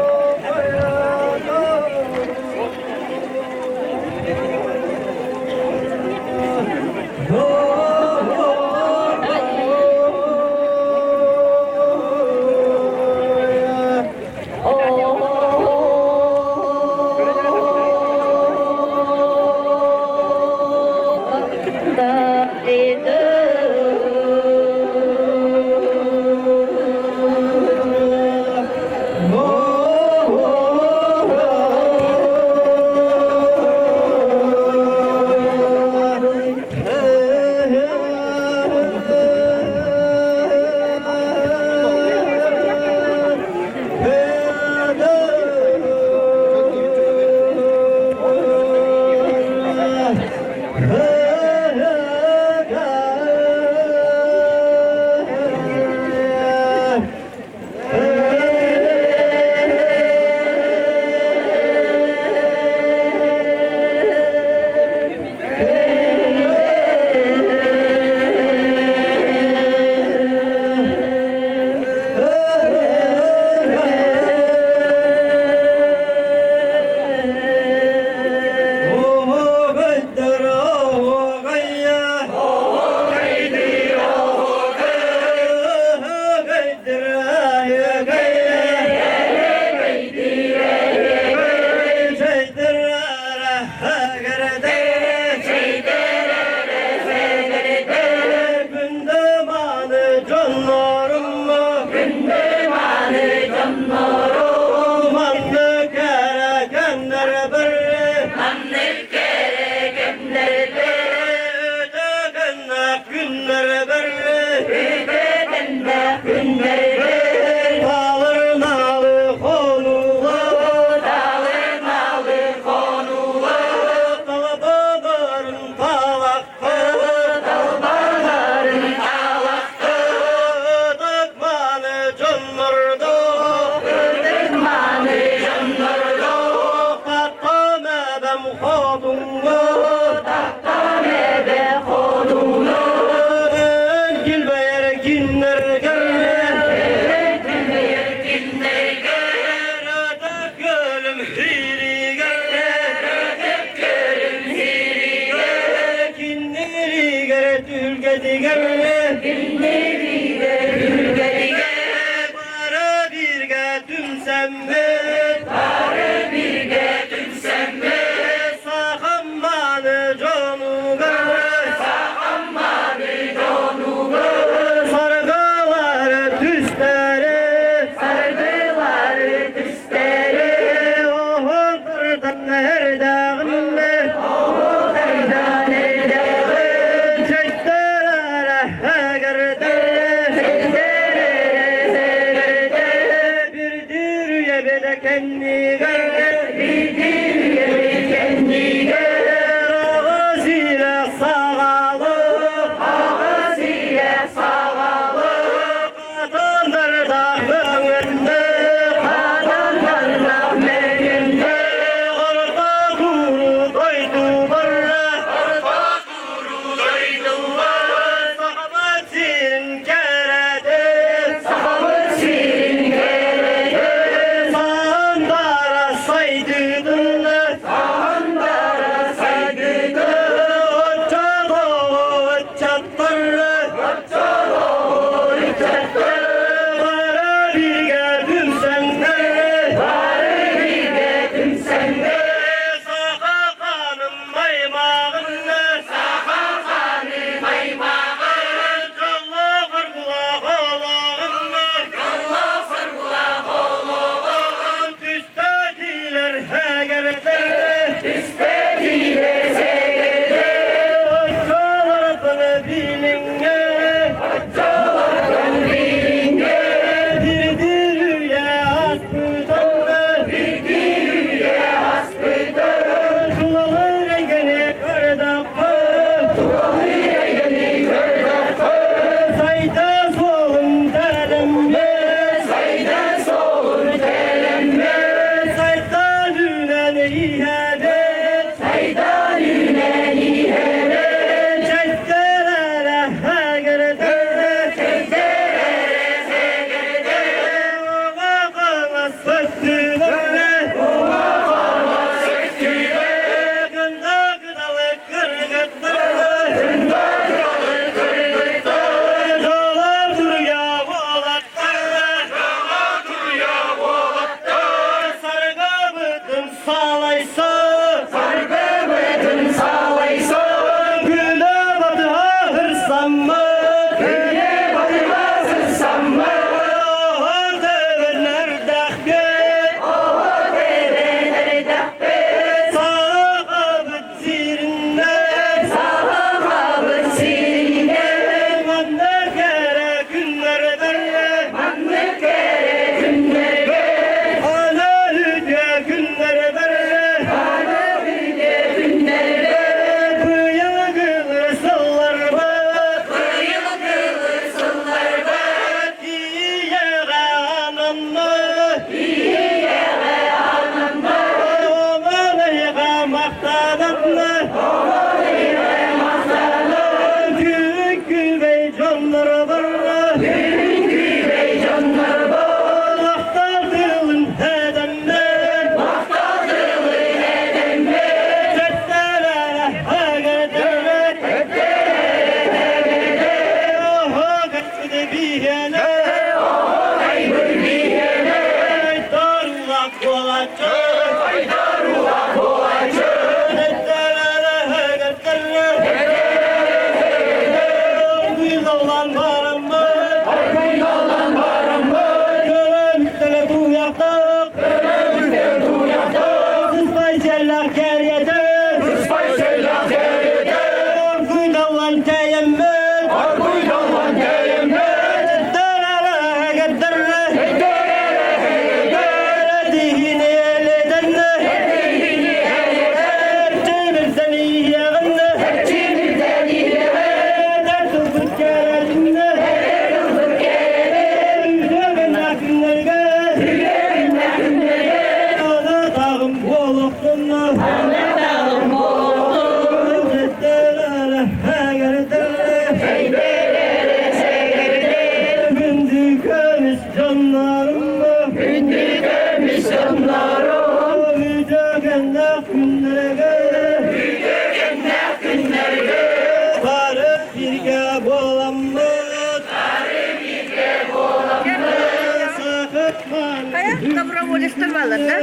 Доброволецтар бааллар да?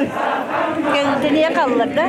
Кэнтиниэ хааллар да?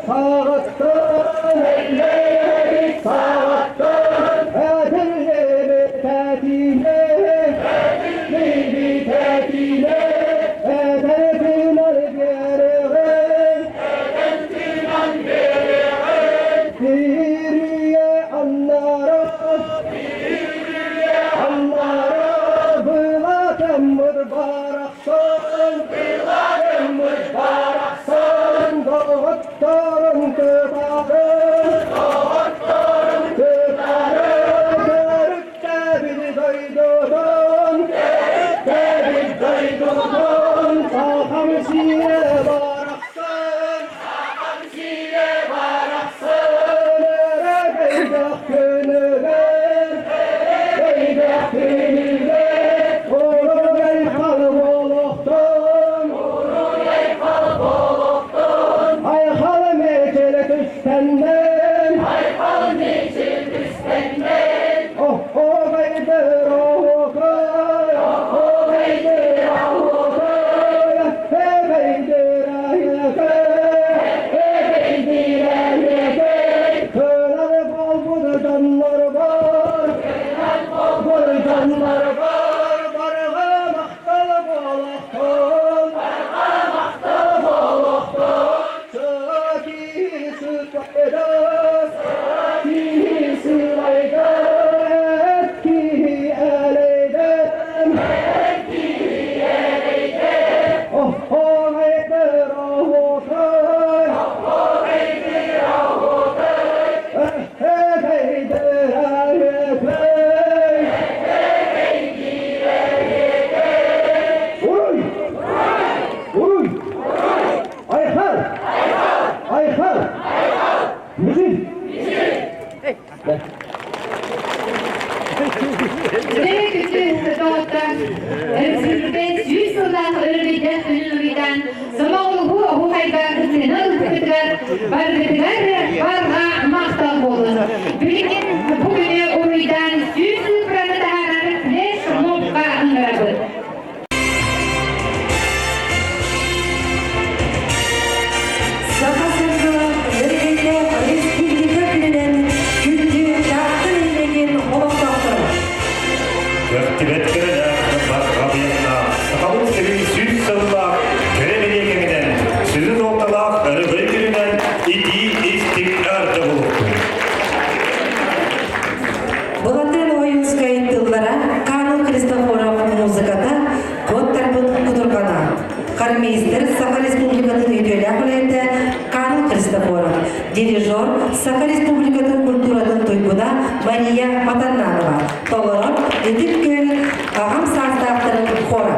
Сағаттан, Эллейбит сағаттан, Әтілебі тәтіне, Әтілебі тәтіне, Әтіл тынар беріғін, Әтіл тынар беріғін, Бирие аннара, Бирие аннара, Бұлатымыр барақсан, Бұлатымыр барақсан, Доғыттарын көтары, Доғыттарын көтары, Көрікті бір дойдодон, Көрікті бір дойдодон, Сахам сире барақсан, Сахам сире барақсан, Өрегейдақ күнігер, Өрегейдақ күнігер, Оругай қалып олықтың, Оругай қалып олықтың, Айқал мечел түстенден, Айқал мечел түстенден, Оғайдыр оғай, Оғайдыр оғай, Әгейдір айықай, Әгейдір айықай, Көләл болбуды бар, Көләл болбуды бар, Барға мақтал болықтың, Барға мақтал болықтың, Сакисы қайда, Сакисы қайда, Әтки әлейден, Әтки әлейден, Оғайдыр оғай, Оғайдыр оғай, Әгейдір айықай, Әгейдір айықай. Уруй! Уруй! Айхал! Айхал! Мизин! Күтү доғыттар, Өрсүлбе сүүс сыллаах өрүлүйден күнүн самоғылғу оһуһайга кытыны ылбытыгар, баргытыгар барға мақтал болун. Билигин бу күнү уруйдан сүүс сылбыраны таһаарар флеш мобка ыңгырабыт. Саха сыргылах өргейде республика күнінен күнді тақты елеген олықтақтыры. Көктүбет көрөлөөх барға буйанна, Сахабыт сирин сүүс сыллаах көрө кеминен, сүзүн оқталаах өрөгөй күнүнэн итии истиҥ эҕэрдэ буолуохтун. Былатын Ойунскай тыллара, Карл Христофоров музыката, Коттарбыт кутургана. Хормейстер Саха Республикатын үтүөлээх үлэһитэ Карл Христофоров. Дирижер Саха Республикатын культуратын туйгуна Мария Матаннанова. Толорор Ытык Күөл аҕам саастаахтарын хора.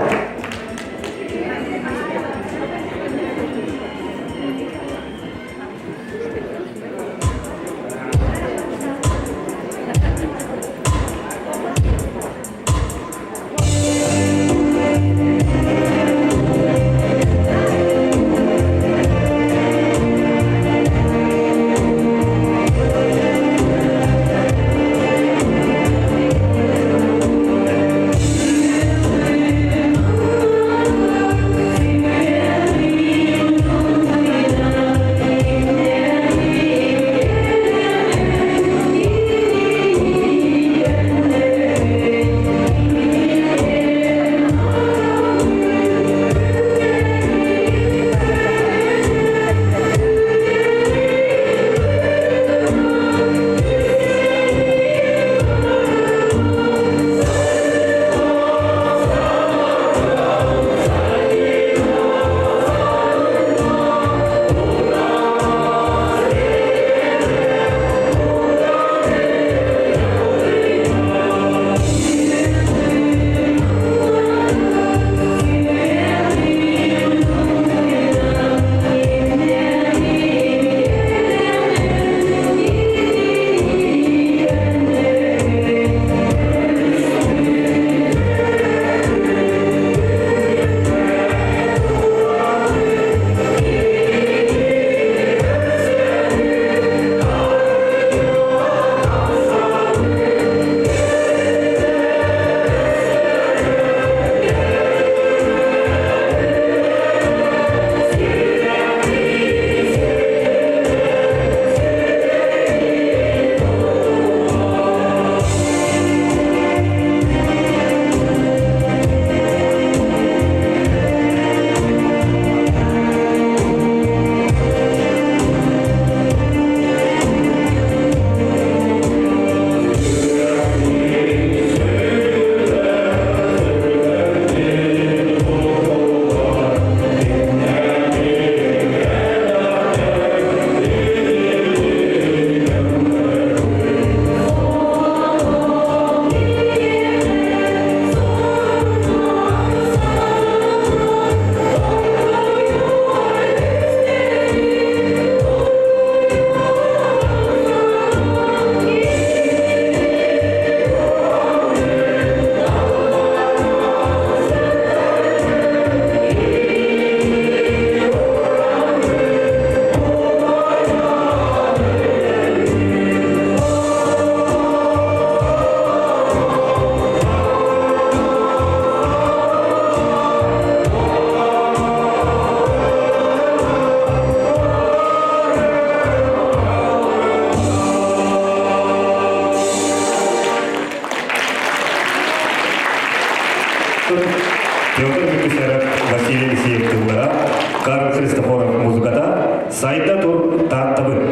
Сайда тур Тааттабыт!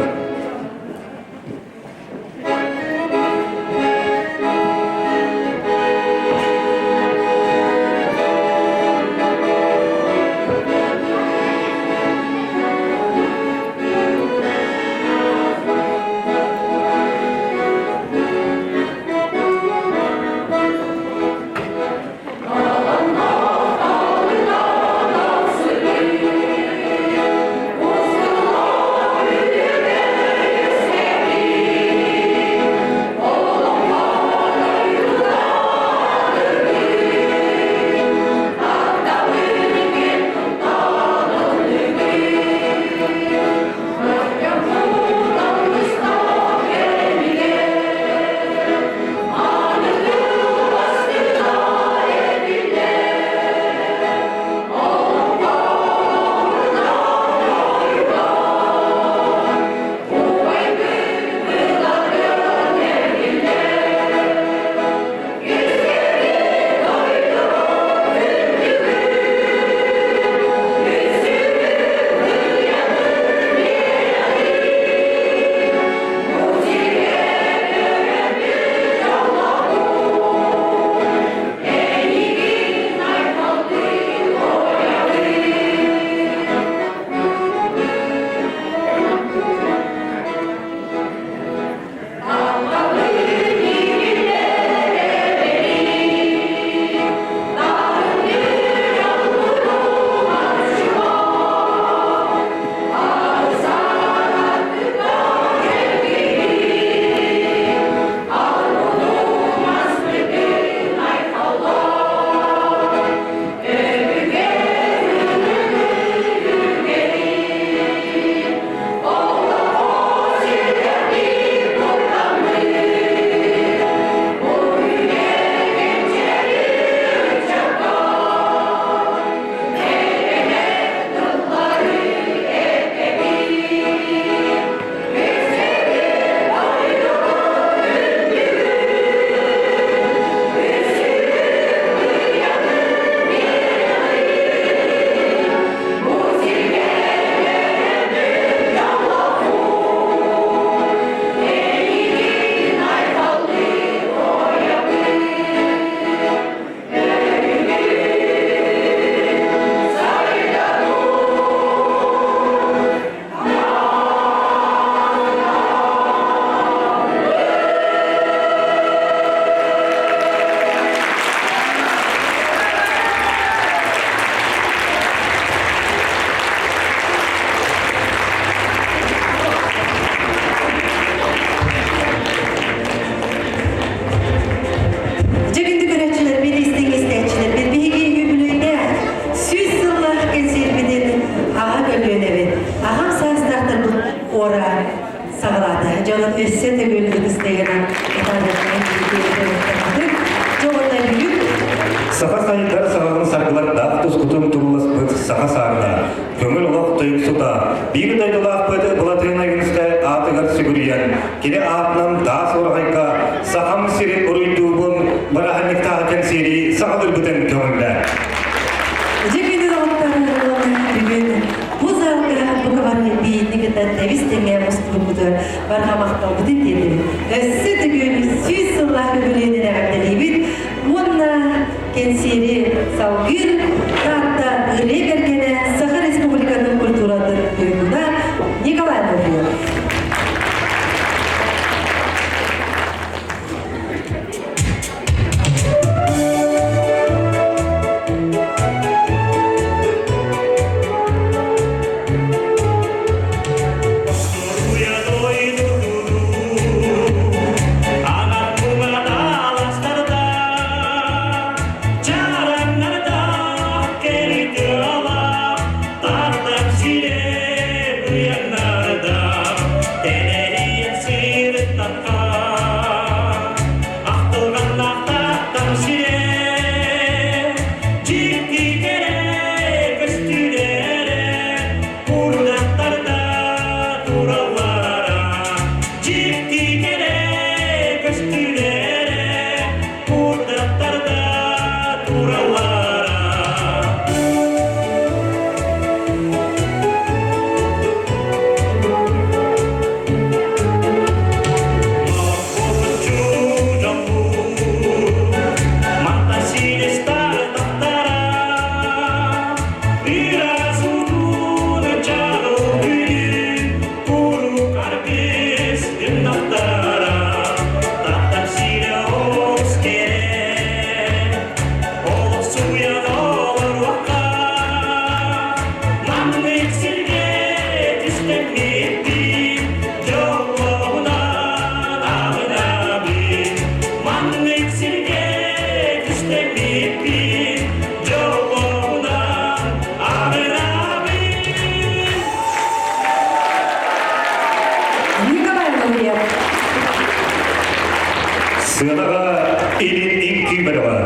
Дьэ күндү көрөөччүлэрбит, истиҥ истээччилэрбит, биһиги үбүлүөйдээх сүүс сыллаах кэнсиэрбитин аҕа көлүөнэбит, аҕам саастаахтарбыт хора саҕалаата. Дьонун өссө төгүл ытыстыгынан Дьоҕунна бүгүн Саха сайдар саҕаҕын саргылардаах тускутун турууласпыт саха саарына, көҥүл олох тойуксута, биир дойдулаахпыт Былатыан Ойуунускай аатыгар сүгүрүйэн, кини аатынан таас ураҕайга Сахам сирин уруйдуубун бырааһынньыктааҕы кэнсиэри саҕалыырбытын көҥүллээ. Дьэ күндү доҕоттор уонна бүгүн бу залга бука бары биирни кытта тэбис тэҥҥэ мустубуппутугар барҕа махталбытын тиэрдэбит. Өссө төгүл 100 сыллаах үбүлүөйүнэн эҕэрдэлиибит уонна кэнсиэри салгыыр Таатта ырыа кэргэнэ Саха Республикатын культуратын туйгуна Николай Ануфриев. түстэммиппин, дьоллоһунан аҕынабын. Маннык сиргэ түстэммиппин, дьоллоһунан аҕынабын. Николай Лаврев. Сыанаҕа илин үҥкүү бөлөҕө.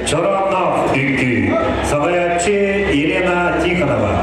Чороонноох үҥкүү. Салайааччы Елена Тихонова.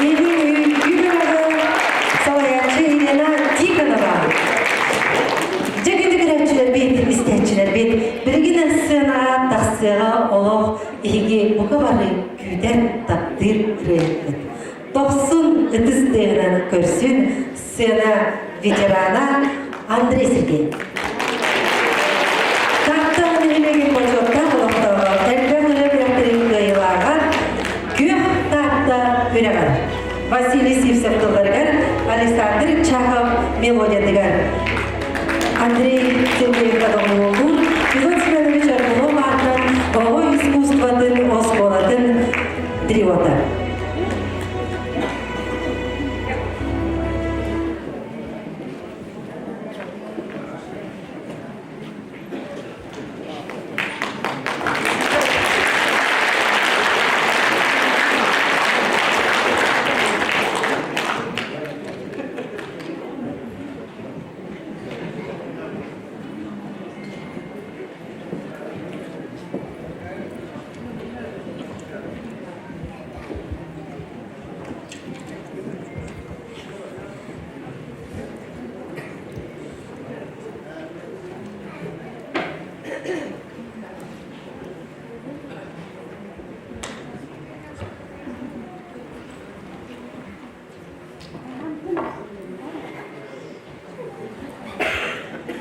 Илин үҥкүү бөлөҕө салайааччы Елена Тихонова. Дьэ күндү көрөөччүлэрбит, истээччилэрбит, билигин сценаҕа тахсыаҕа олох иһиги бука бары күүтэр, таптыыр ырыаһыппыт. Дохсун ытыс тыаһынан көрсүн сцена ветерана Андрей Сергеев. Таатта нэһилиэгин бочуоттаах олохтооҕо элбэх үлэ күрэхтэрин кыайыылааҕа Күөх Таатта үрэҕэр Василий Сивцев тылларыгар Александр Чахов мелодиятыгар Андрей Сергеевка доҕуһуоллуур Иван Семенович Аргунов аатынан оҕо искусствотын оскуолатын триота.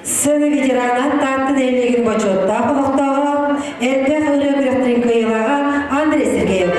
Сцена ветерана Таатта нэһилиэгин бочуоттаах олохтооҕо, элбэх ырыа күрэхтэрин кыайыылааҕа Андрей Сергеев.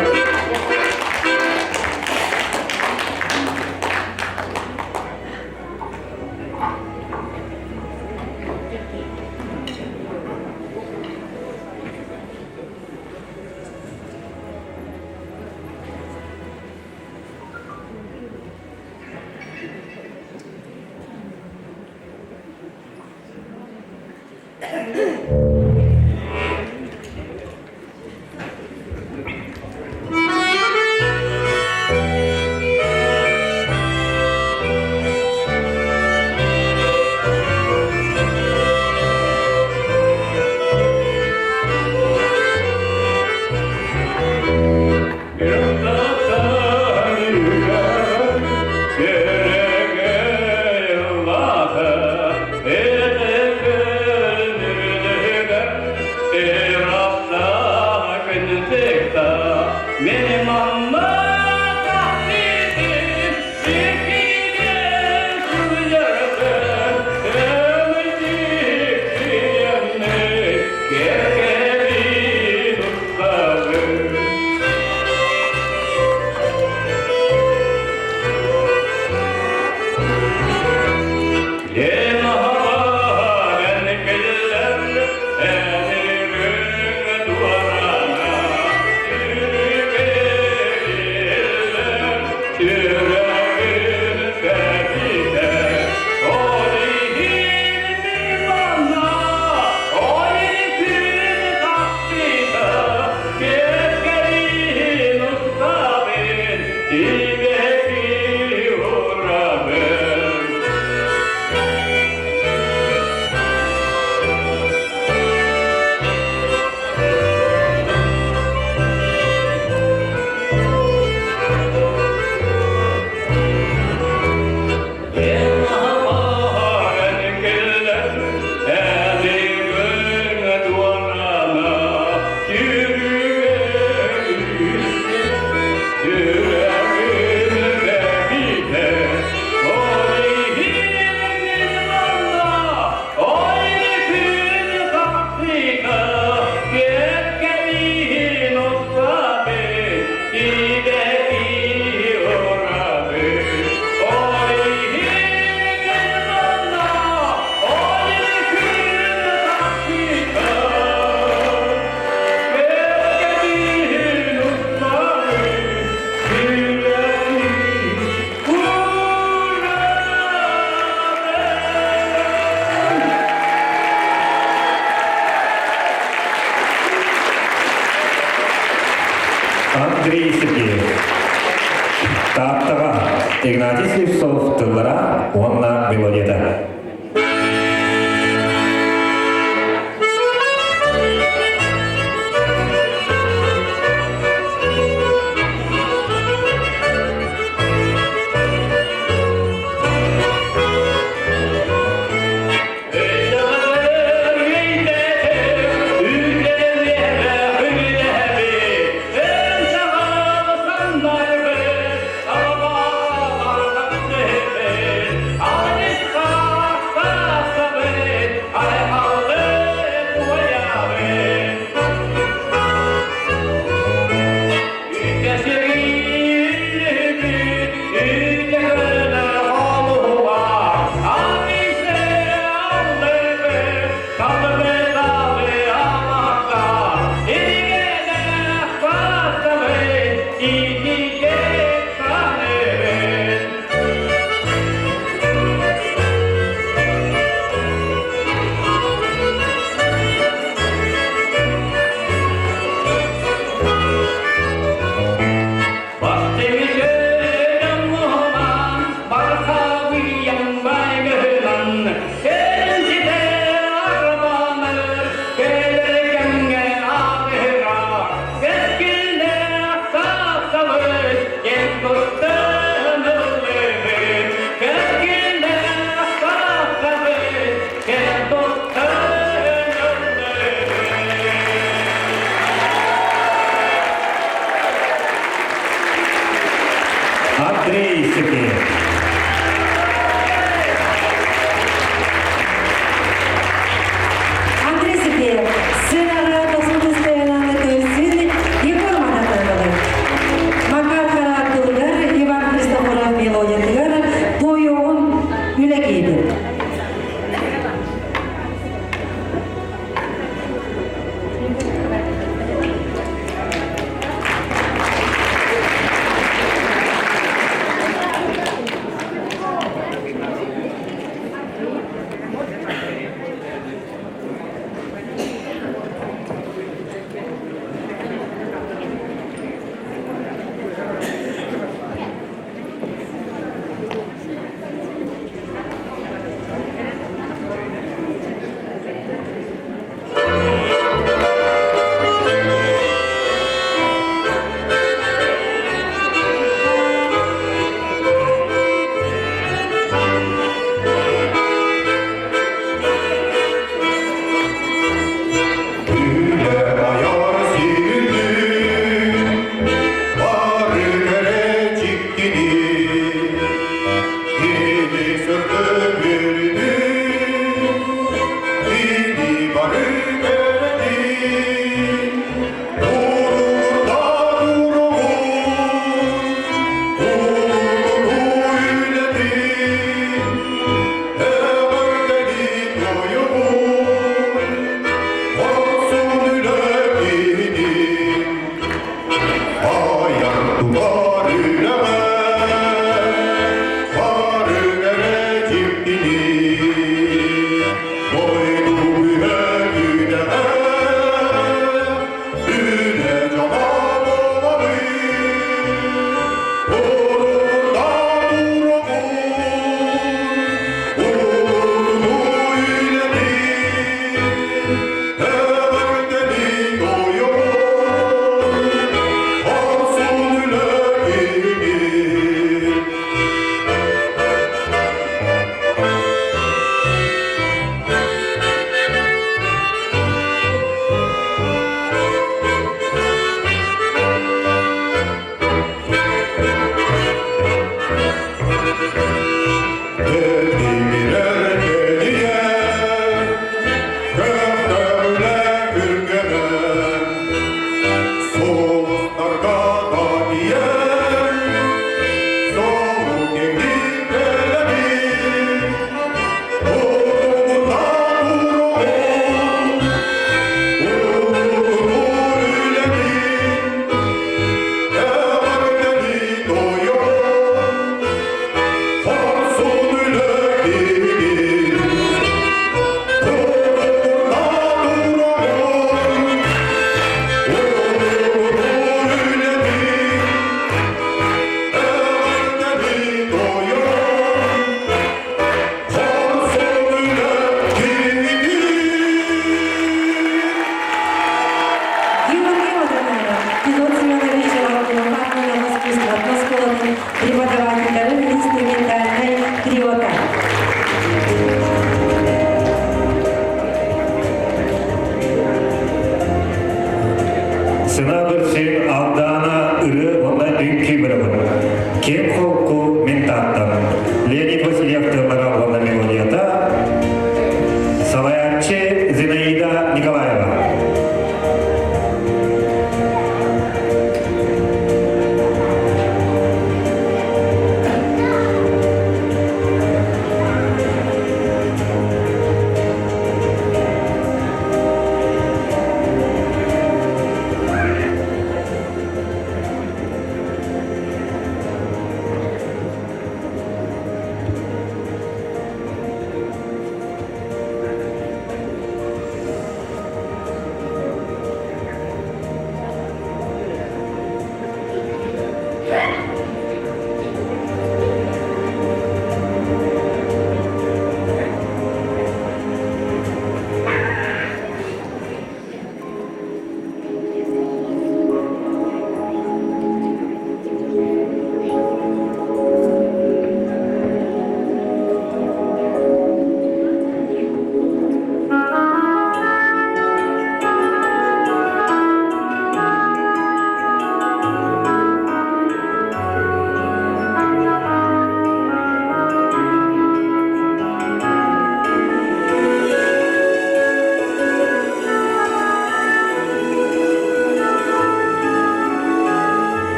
Андрей Сергеев. Тааттаҕа Игнатий Слепцов тыллара уонна мелодията. Сына көрсүн Алдаана ырыа уонна үҥкүү бөлөҕүн. Киэҥ холку мин Тааттам. Леонид Васильев тыллара уонна мелодията. Салайааччы Зинаида Николаева.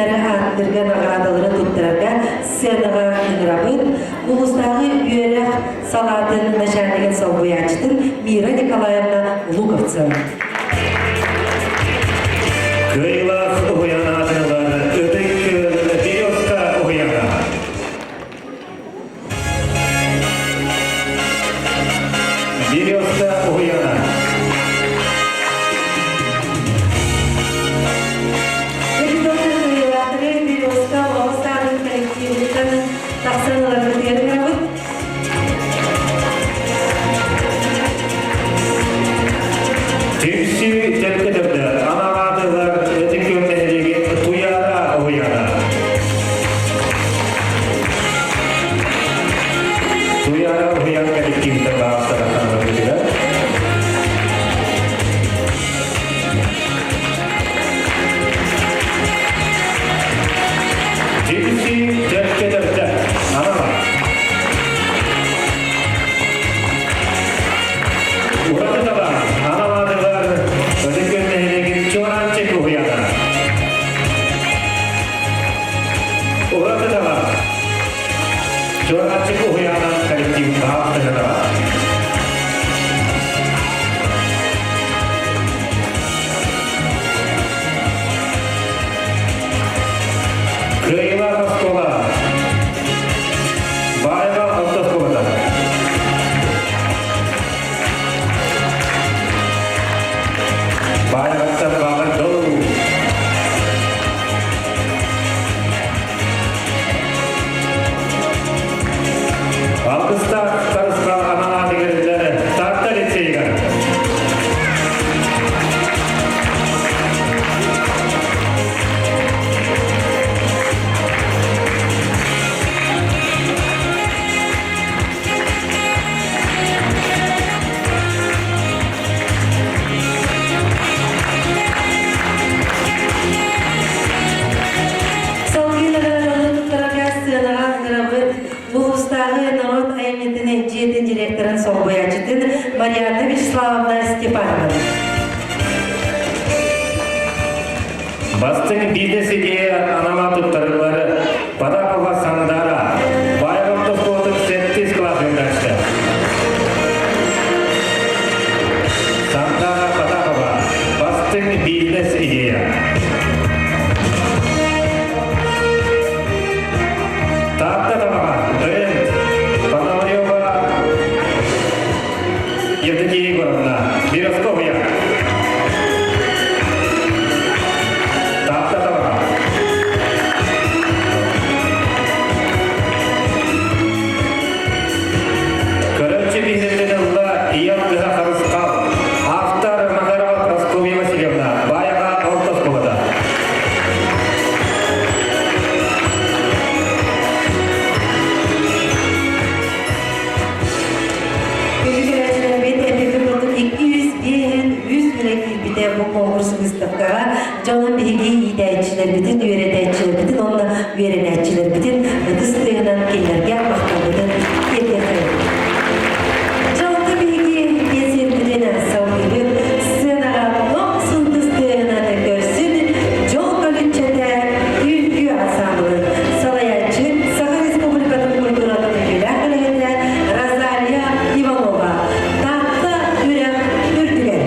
Бастыҥнары ааттыырга наҕараадалары туттарарга сценаҕа ыҥырабыт. Улуустааҕы үөрэх салаатын начальнигын солбуйааччытын Мира Николаевна Луковцева. Кыайыылаах уһуйаан аатырылар Ытык Березка уһуйаана. Березка уһуйаана. Кыайыылаахтары Березка оҕо саадын коллективыттан тахсан ыларбытыгар ыҥырабыт. Түмсүү төлкөтөрдө анаҕаатылар Ытык Күөл нэһилиэгин Туйаара уһуйаана. Туйаара уһуйаан коллективтар баҕастара хаалбытыгар. Түмсүү төлкөтөрдө анаҕа. Ураты таба аналаатылар Ытык Күөл нэһилиэгин Чуораанчык уһуйаана. Ураты таба Чуораанчык уһуйаана коллектив баҕастыгара. Кыайыылаах оскуола Баайаҕа орто оскуолата. Баайаҕаттан баҕар дол. Алгыстаах Тарысхал ананаатыгар Таатта лицейигэр. Салгыы наҕарааданы туттарарга сыанаҕа ыҥырабыт улуустааҕы норуот айымньытын дьиэтин директорын солбуйааччытын Марианна Вячеславовна Степанованы. Бастыҥ бизнес-идея анала туттарыллары Потапова Сандара, Баайаҕа оскуолатын сэттис кылаас үөрэнээччитэ. Сандара Потапова, бастыҥ бизнес-идея. Таатта Табаҕа, бренд, Пономарева Евдокия Егоровна, Миросковая. Таатта Табаҕа. Көрөөччү биһирэбилин ылла Ийэ кыһа Харысхал, автор Макарова Прасковья Васильевна, Баайаҕа орто оскуолата. Күндү эппиппит курдук 205 үлэ киирбитэ бу конкурс выставкаҕа дьонун биһиги иитээччилэрбитин, үөрэтээччилэрбитин уонна үөрэнээччилэрбитин ытыс тыаһынан кинилэргэ махталбытын тиэрдиэххэ. Дьолго биһиги кэнсиэрбитин салгыыбыт сценаҕа дохсун ытыс тыаһынан көрсүн дьол көлүччэтэ үҥкүү ансамблын салайааччы Саха Республикатын культуратын үтүөлээх үлэһитэ Розалия Иванова Таатта үрэх үрдүгэр.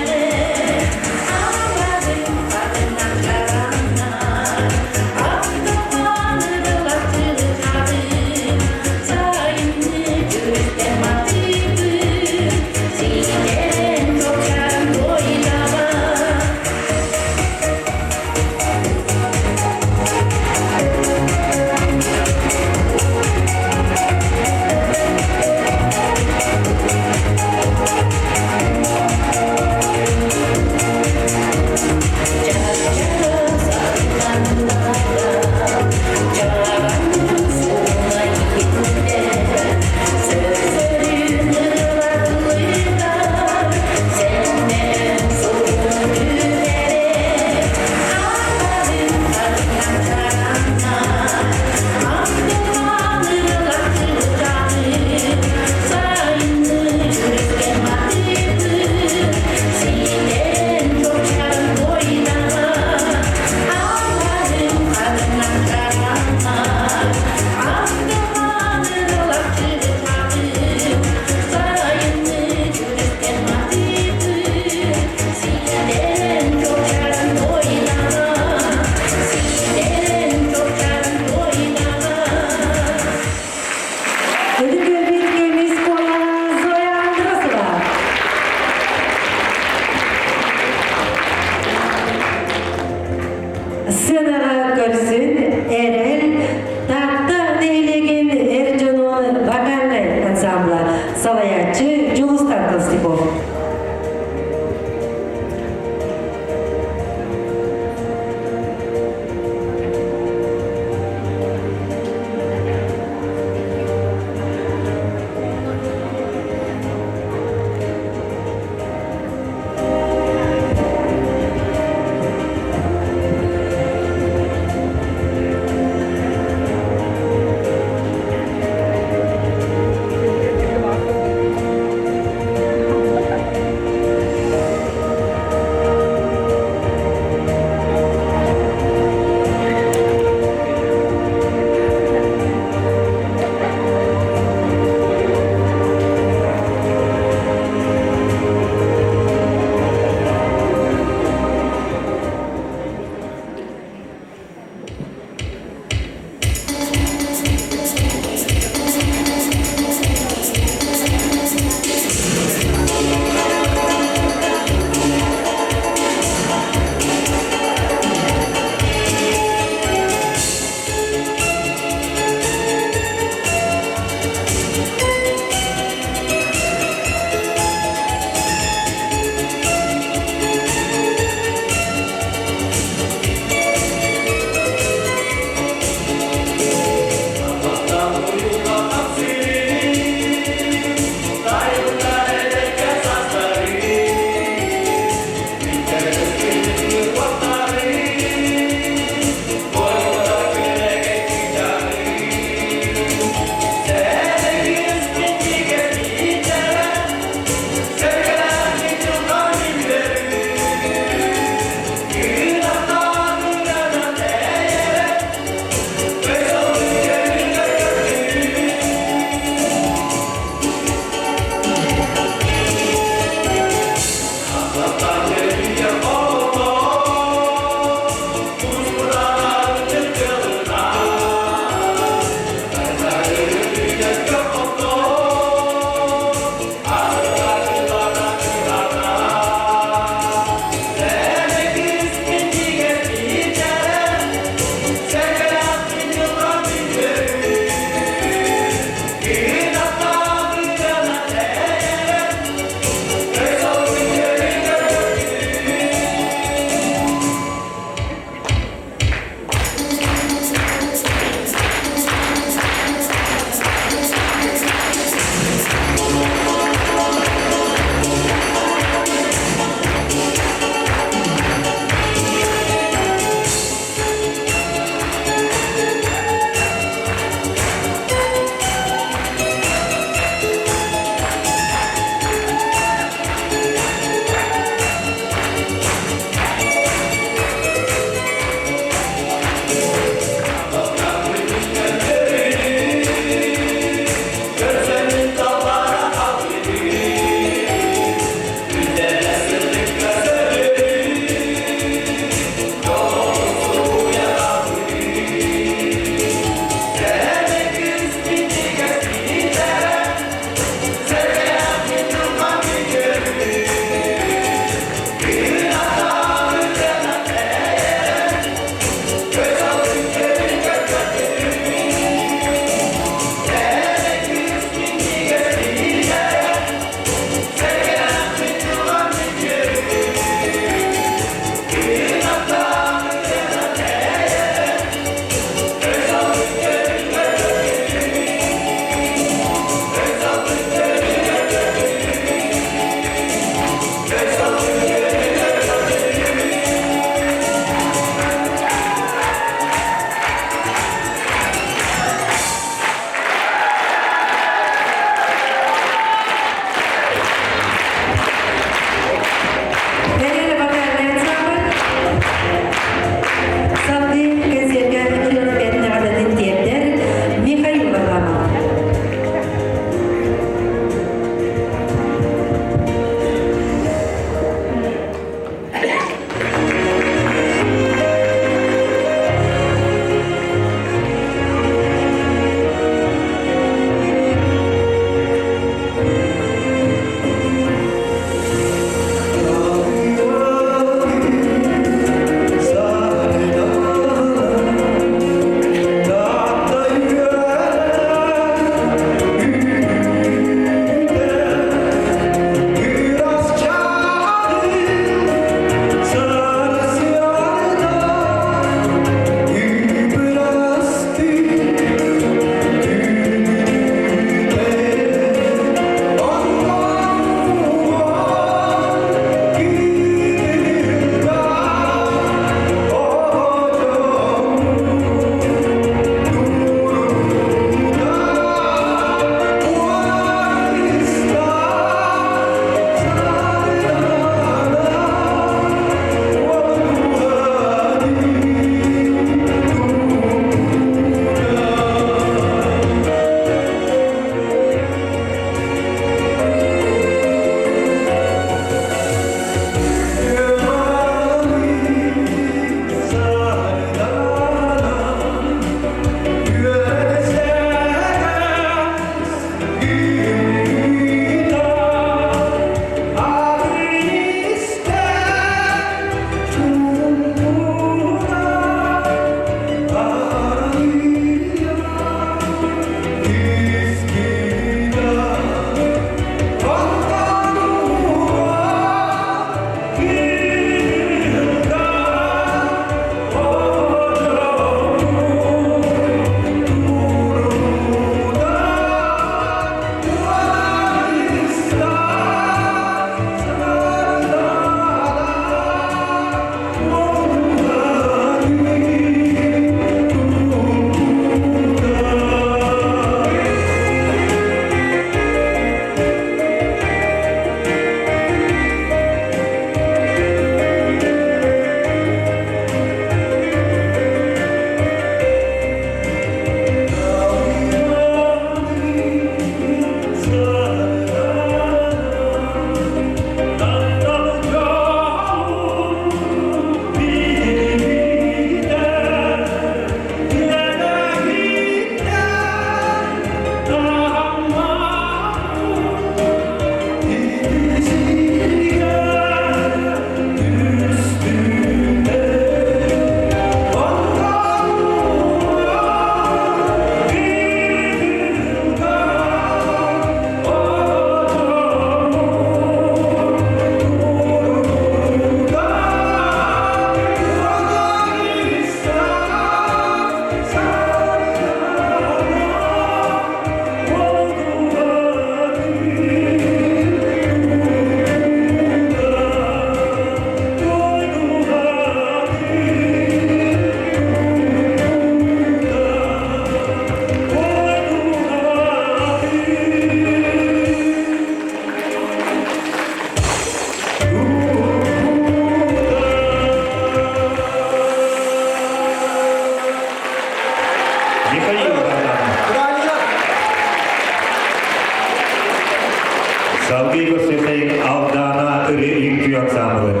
үҥкүү ансаамбылын.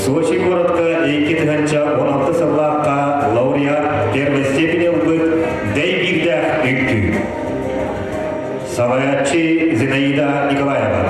Сочи куоратка 2016 сыллаахха лауреат первой степени ылбыт Дэй биирдээх үҥкүү. Салайааччы Зинаида Николаева.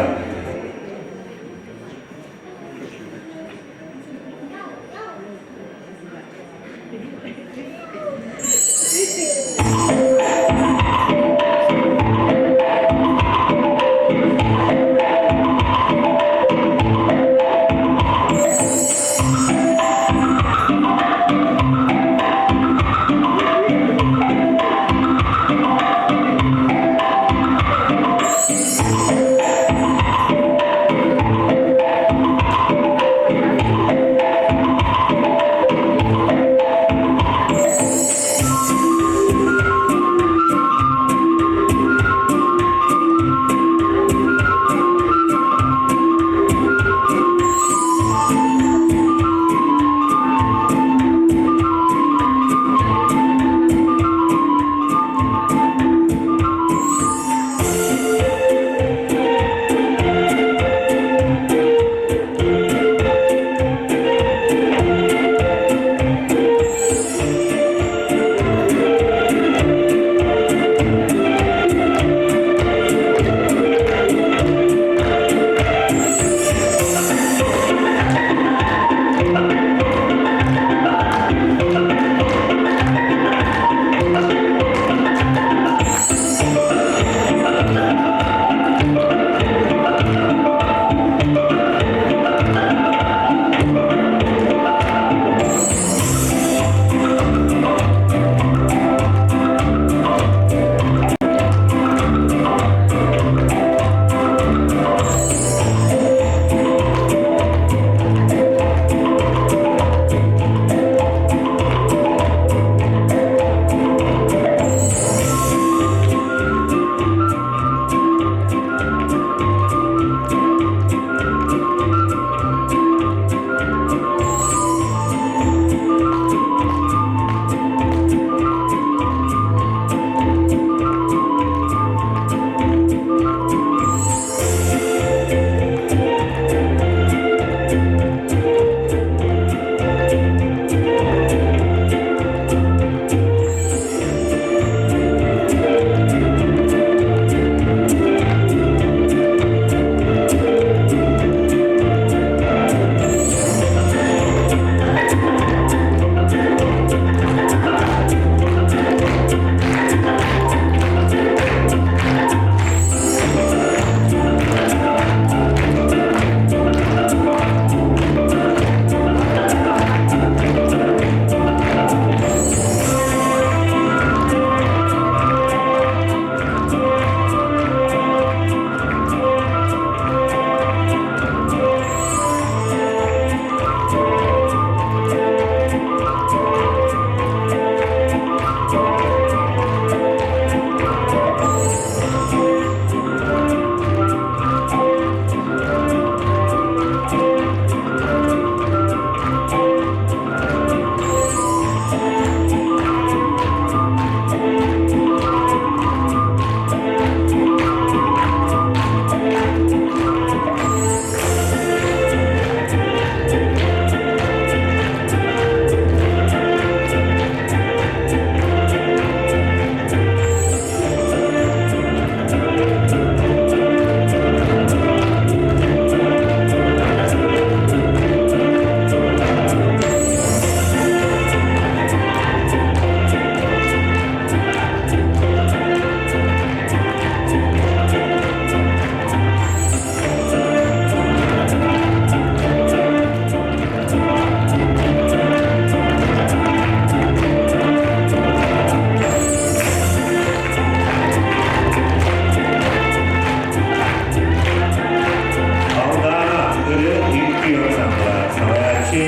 Алдана ыры үҥкүү ансамбла салайааччы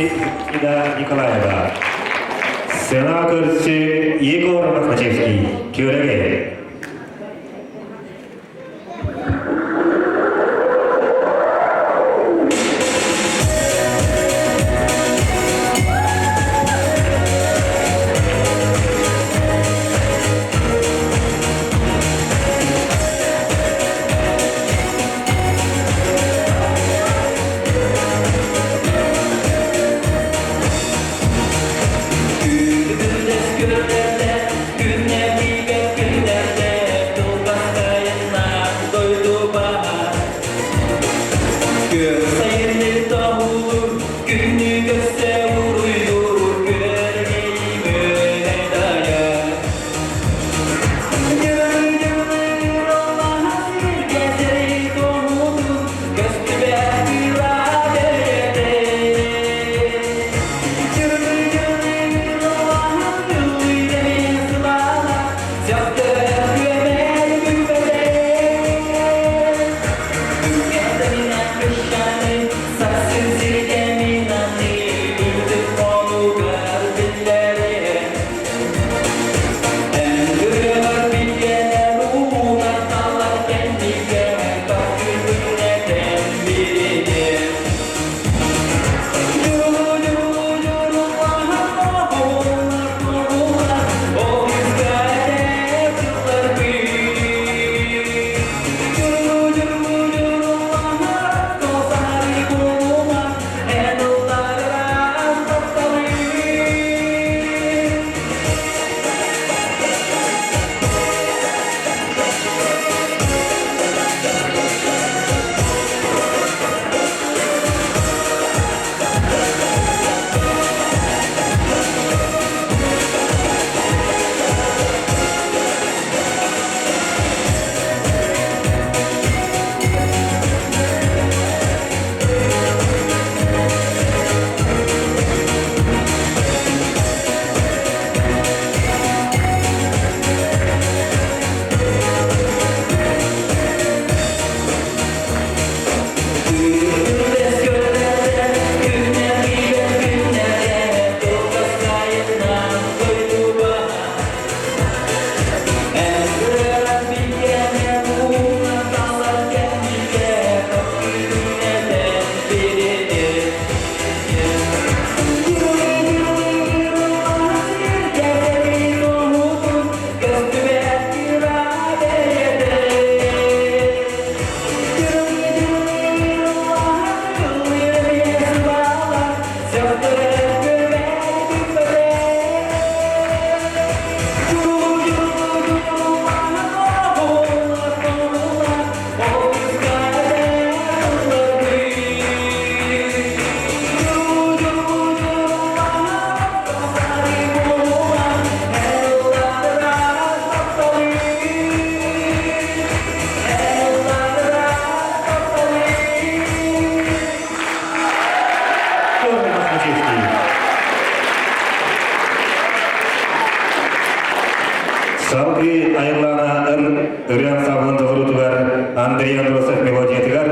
Ида Николаева. Сцена көрсү Егор Мохначевский. Күөрэгэй. Салгыы Айыллаана ырыа ансаамбылын толоруутугар Андрей Андросов мелодиятыгар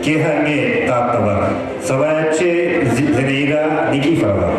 Киэһээҥҥи Таатталар. Салайааччы Зинаида Никифорова.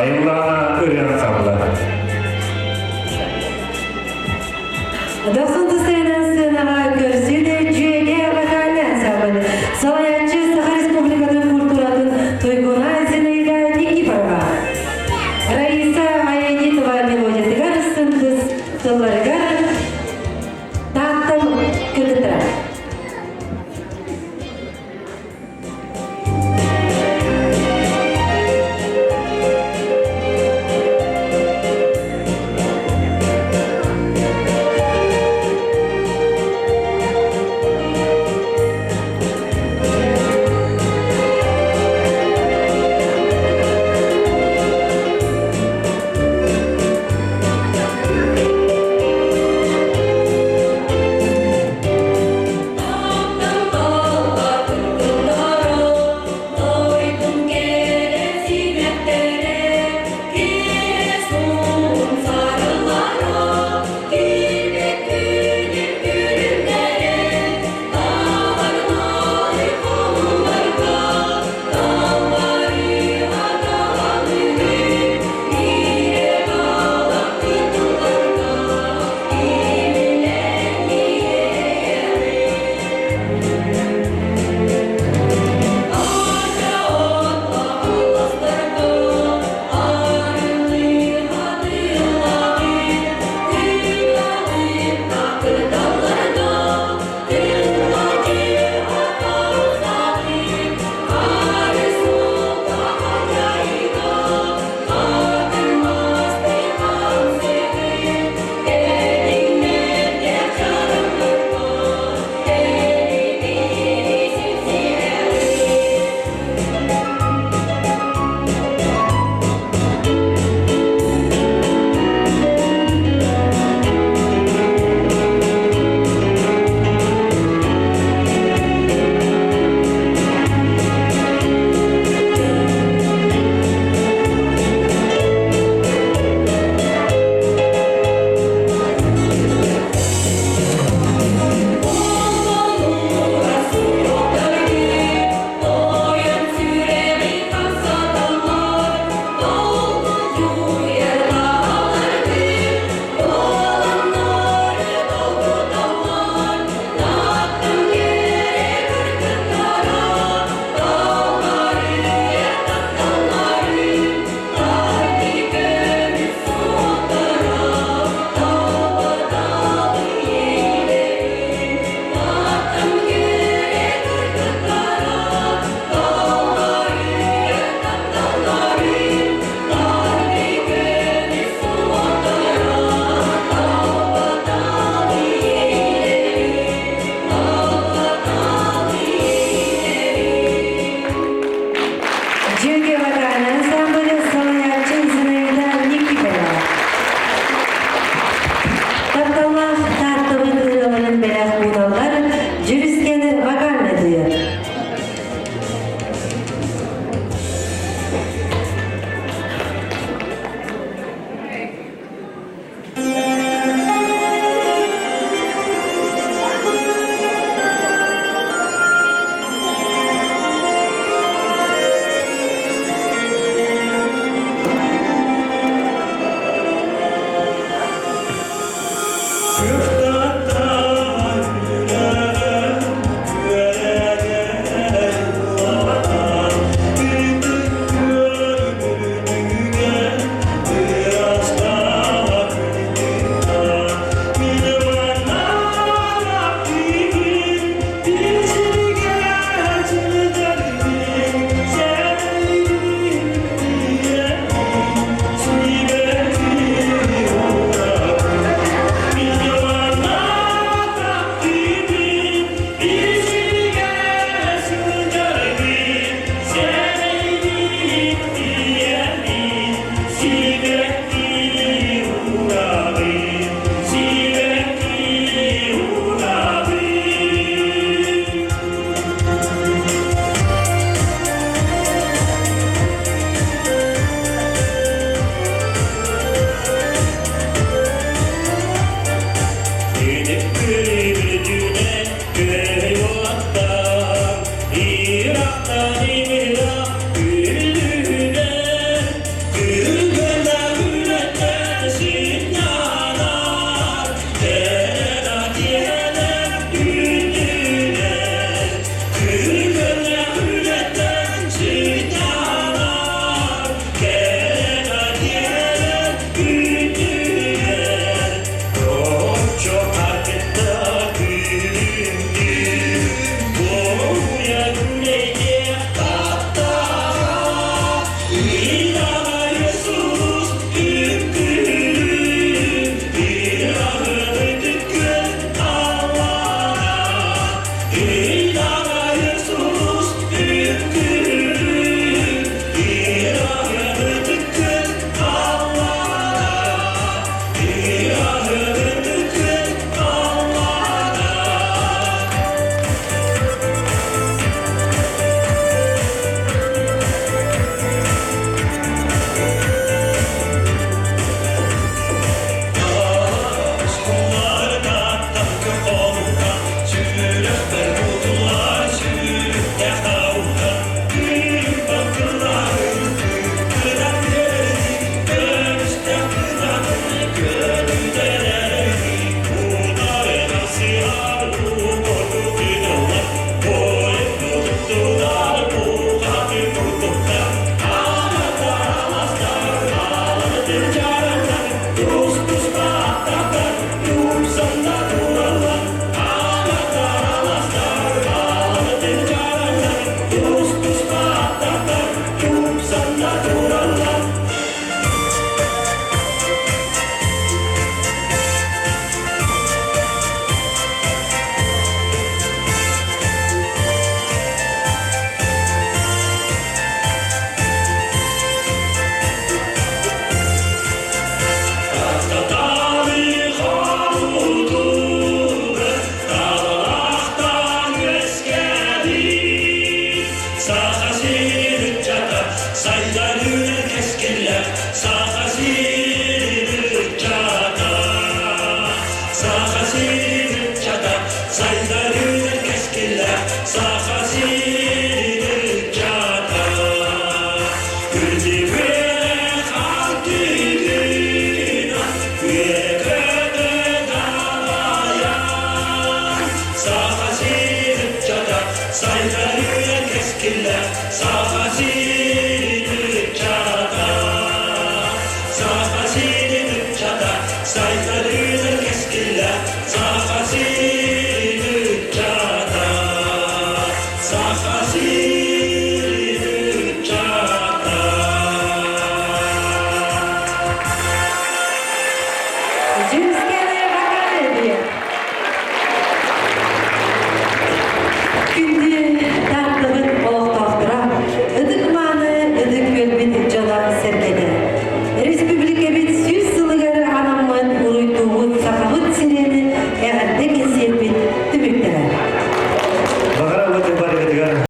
Айыллаана ырыа ансамбла. Дохсун тыстайынан сценаҕа көрсүнэ дьүөгэ вокальнай ансамбль. Салайааччы Саха Республикатын культуратын туйгуна Зинаида Никифорова. Раиса Аянитова мелодиятыгар сындыс тылларыгар Тааттан кыргыттара.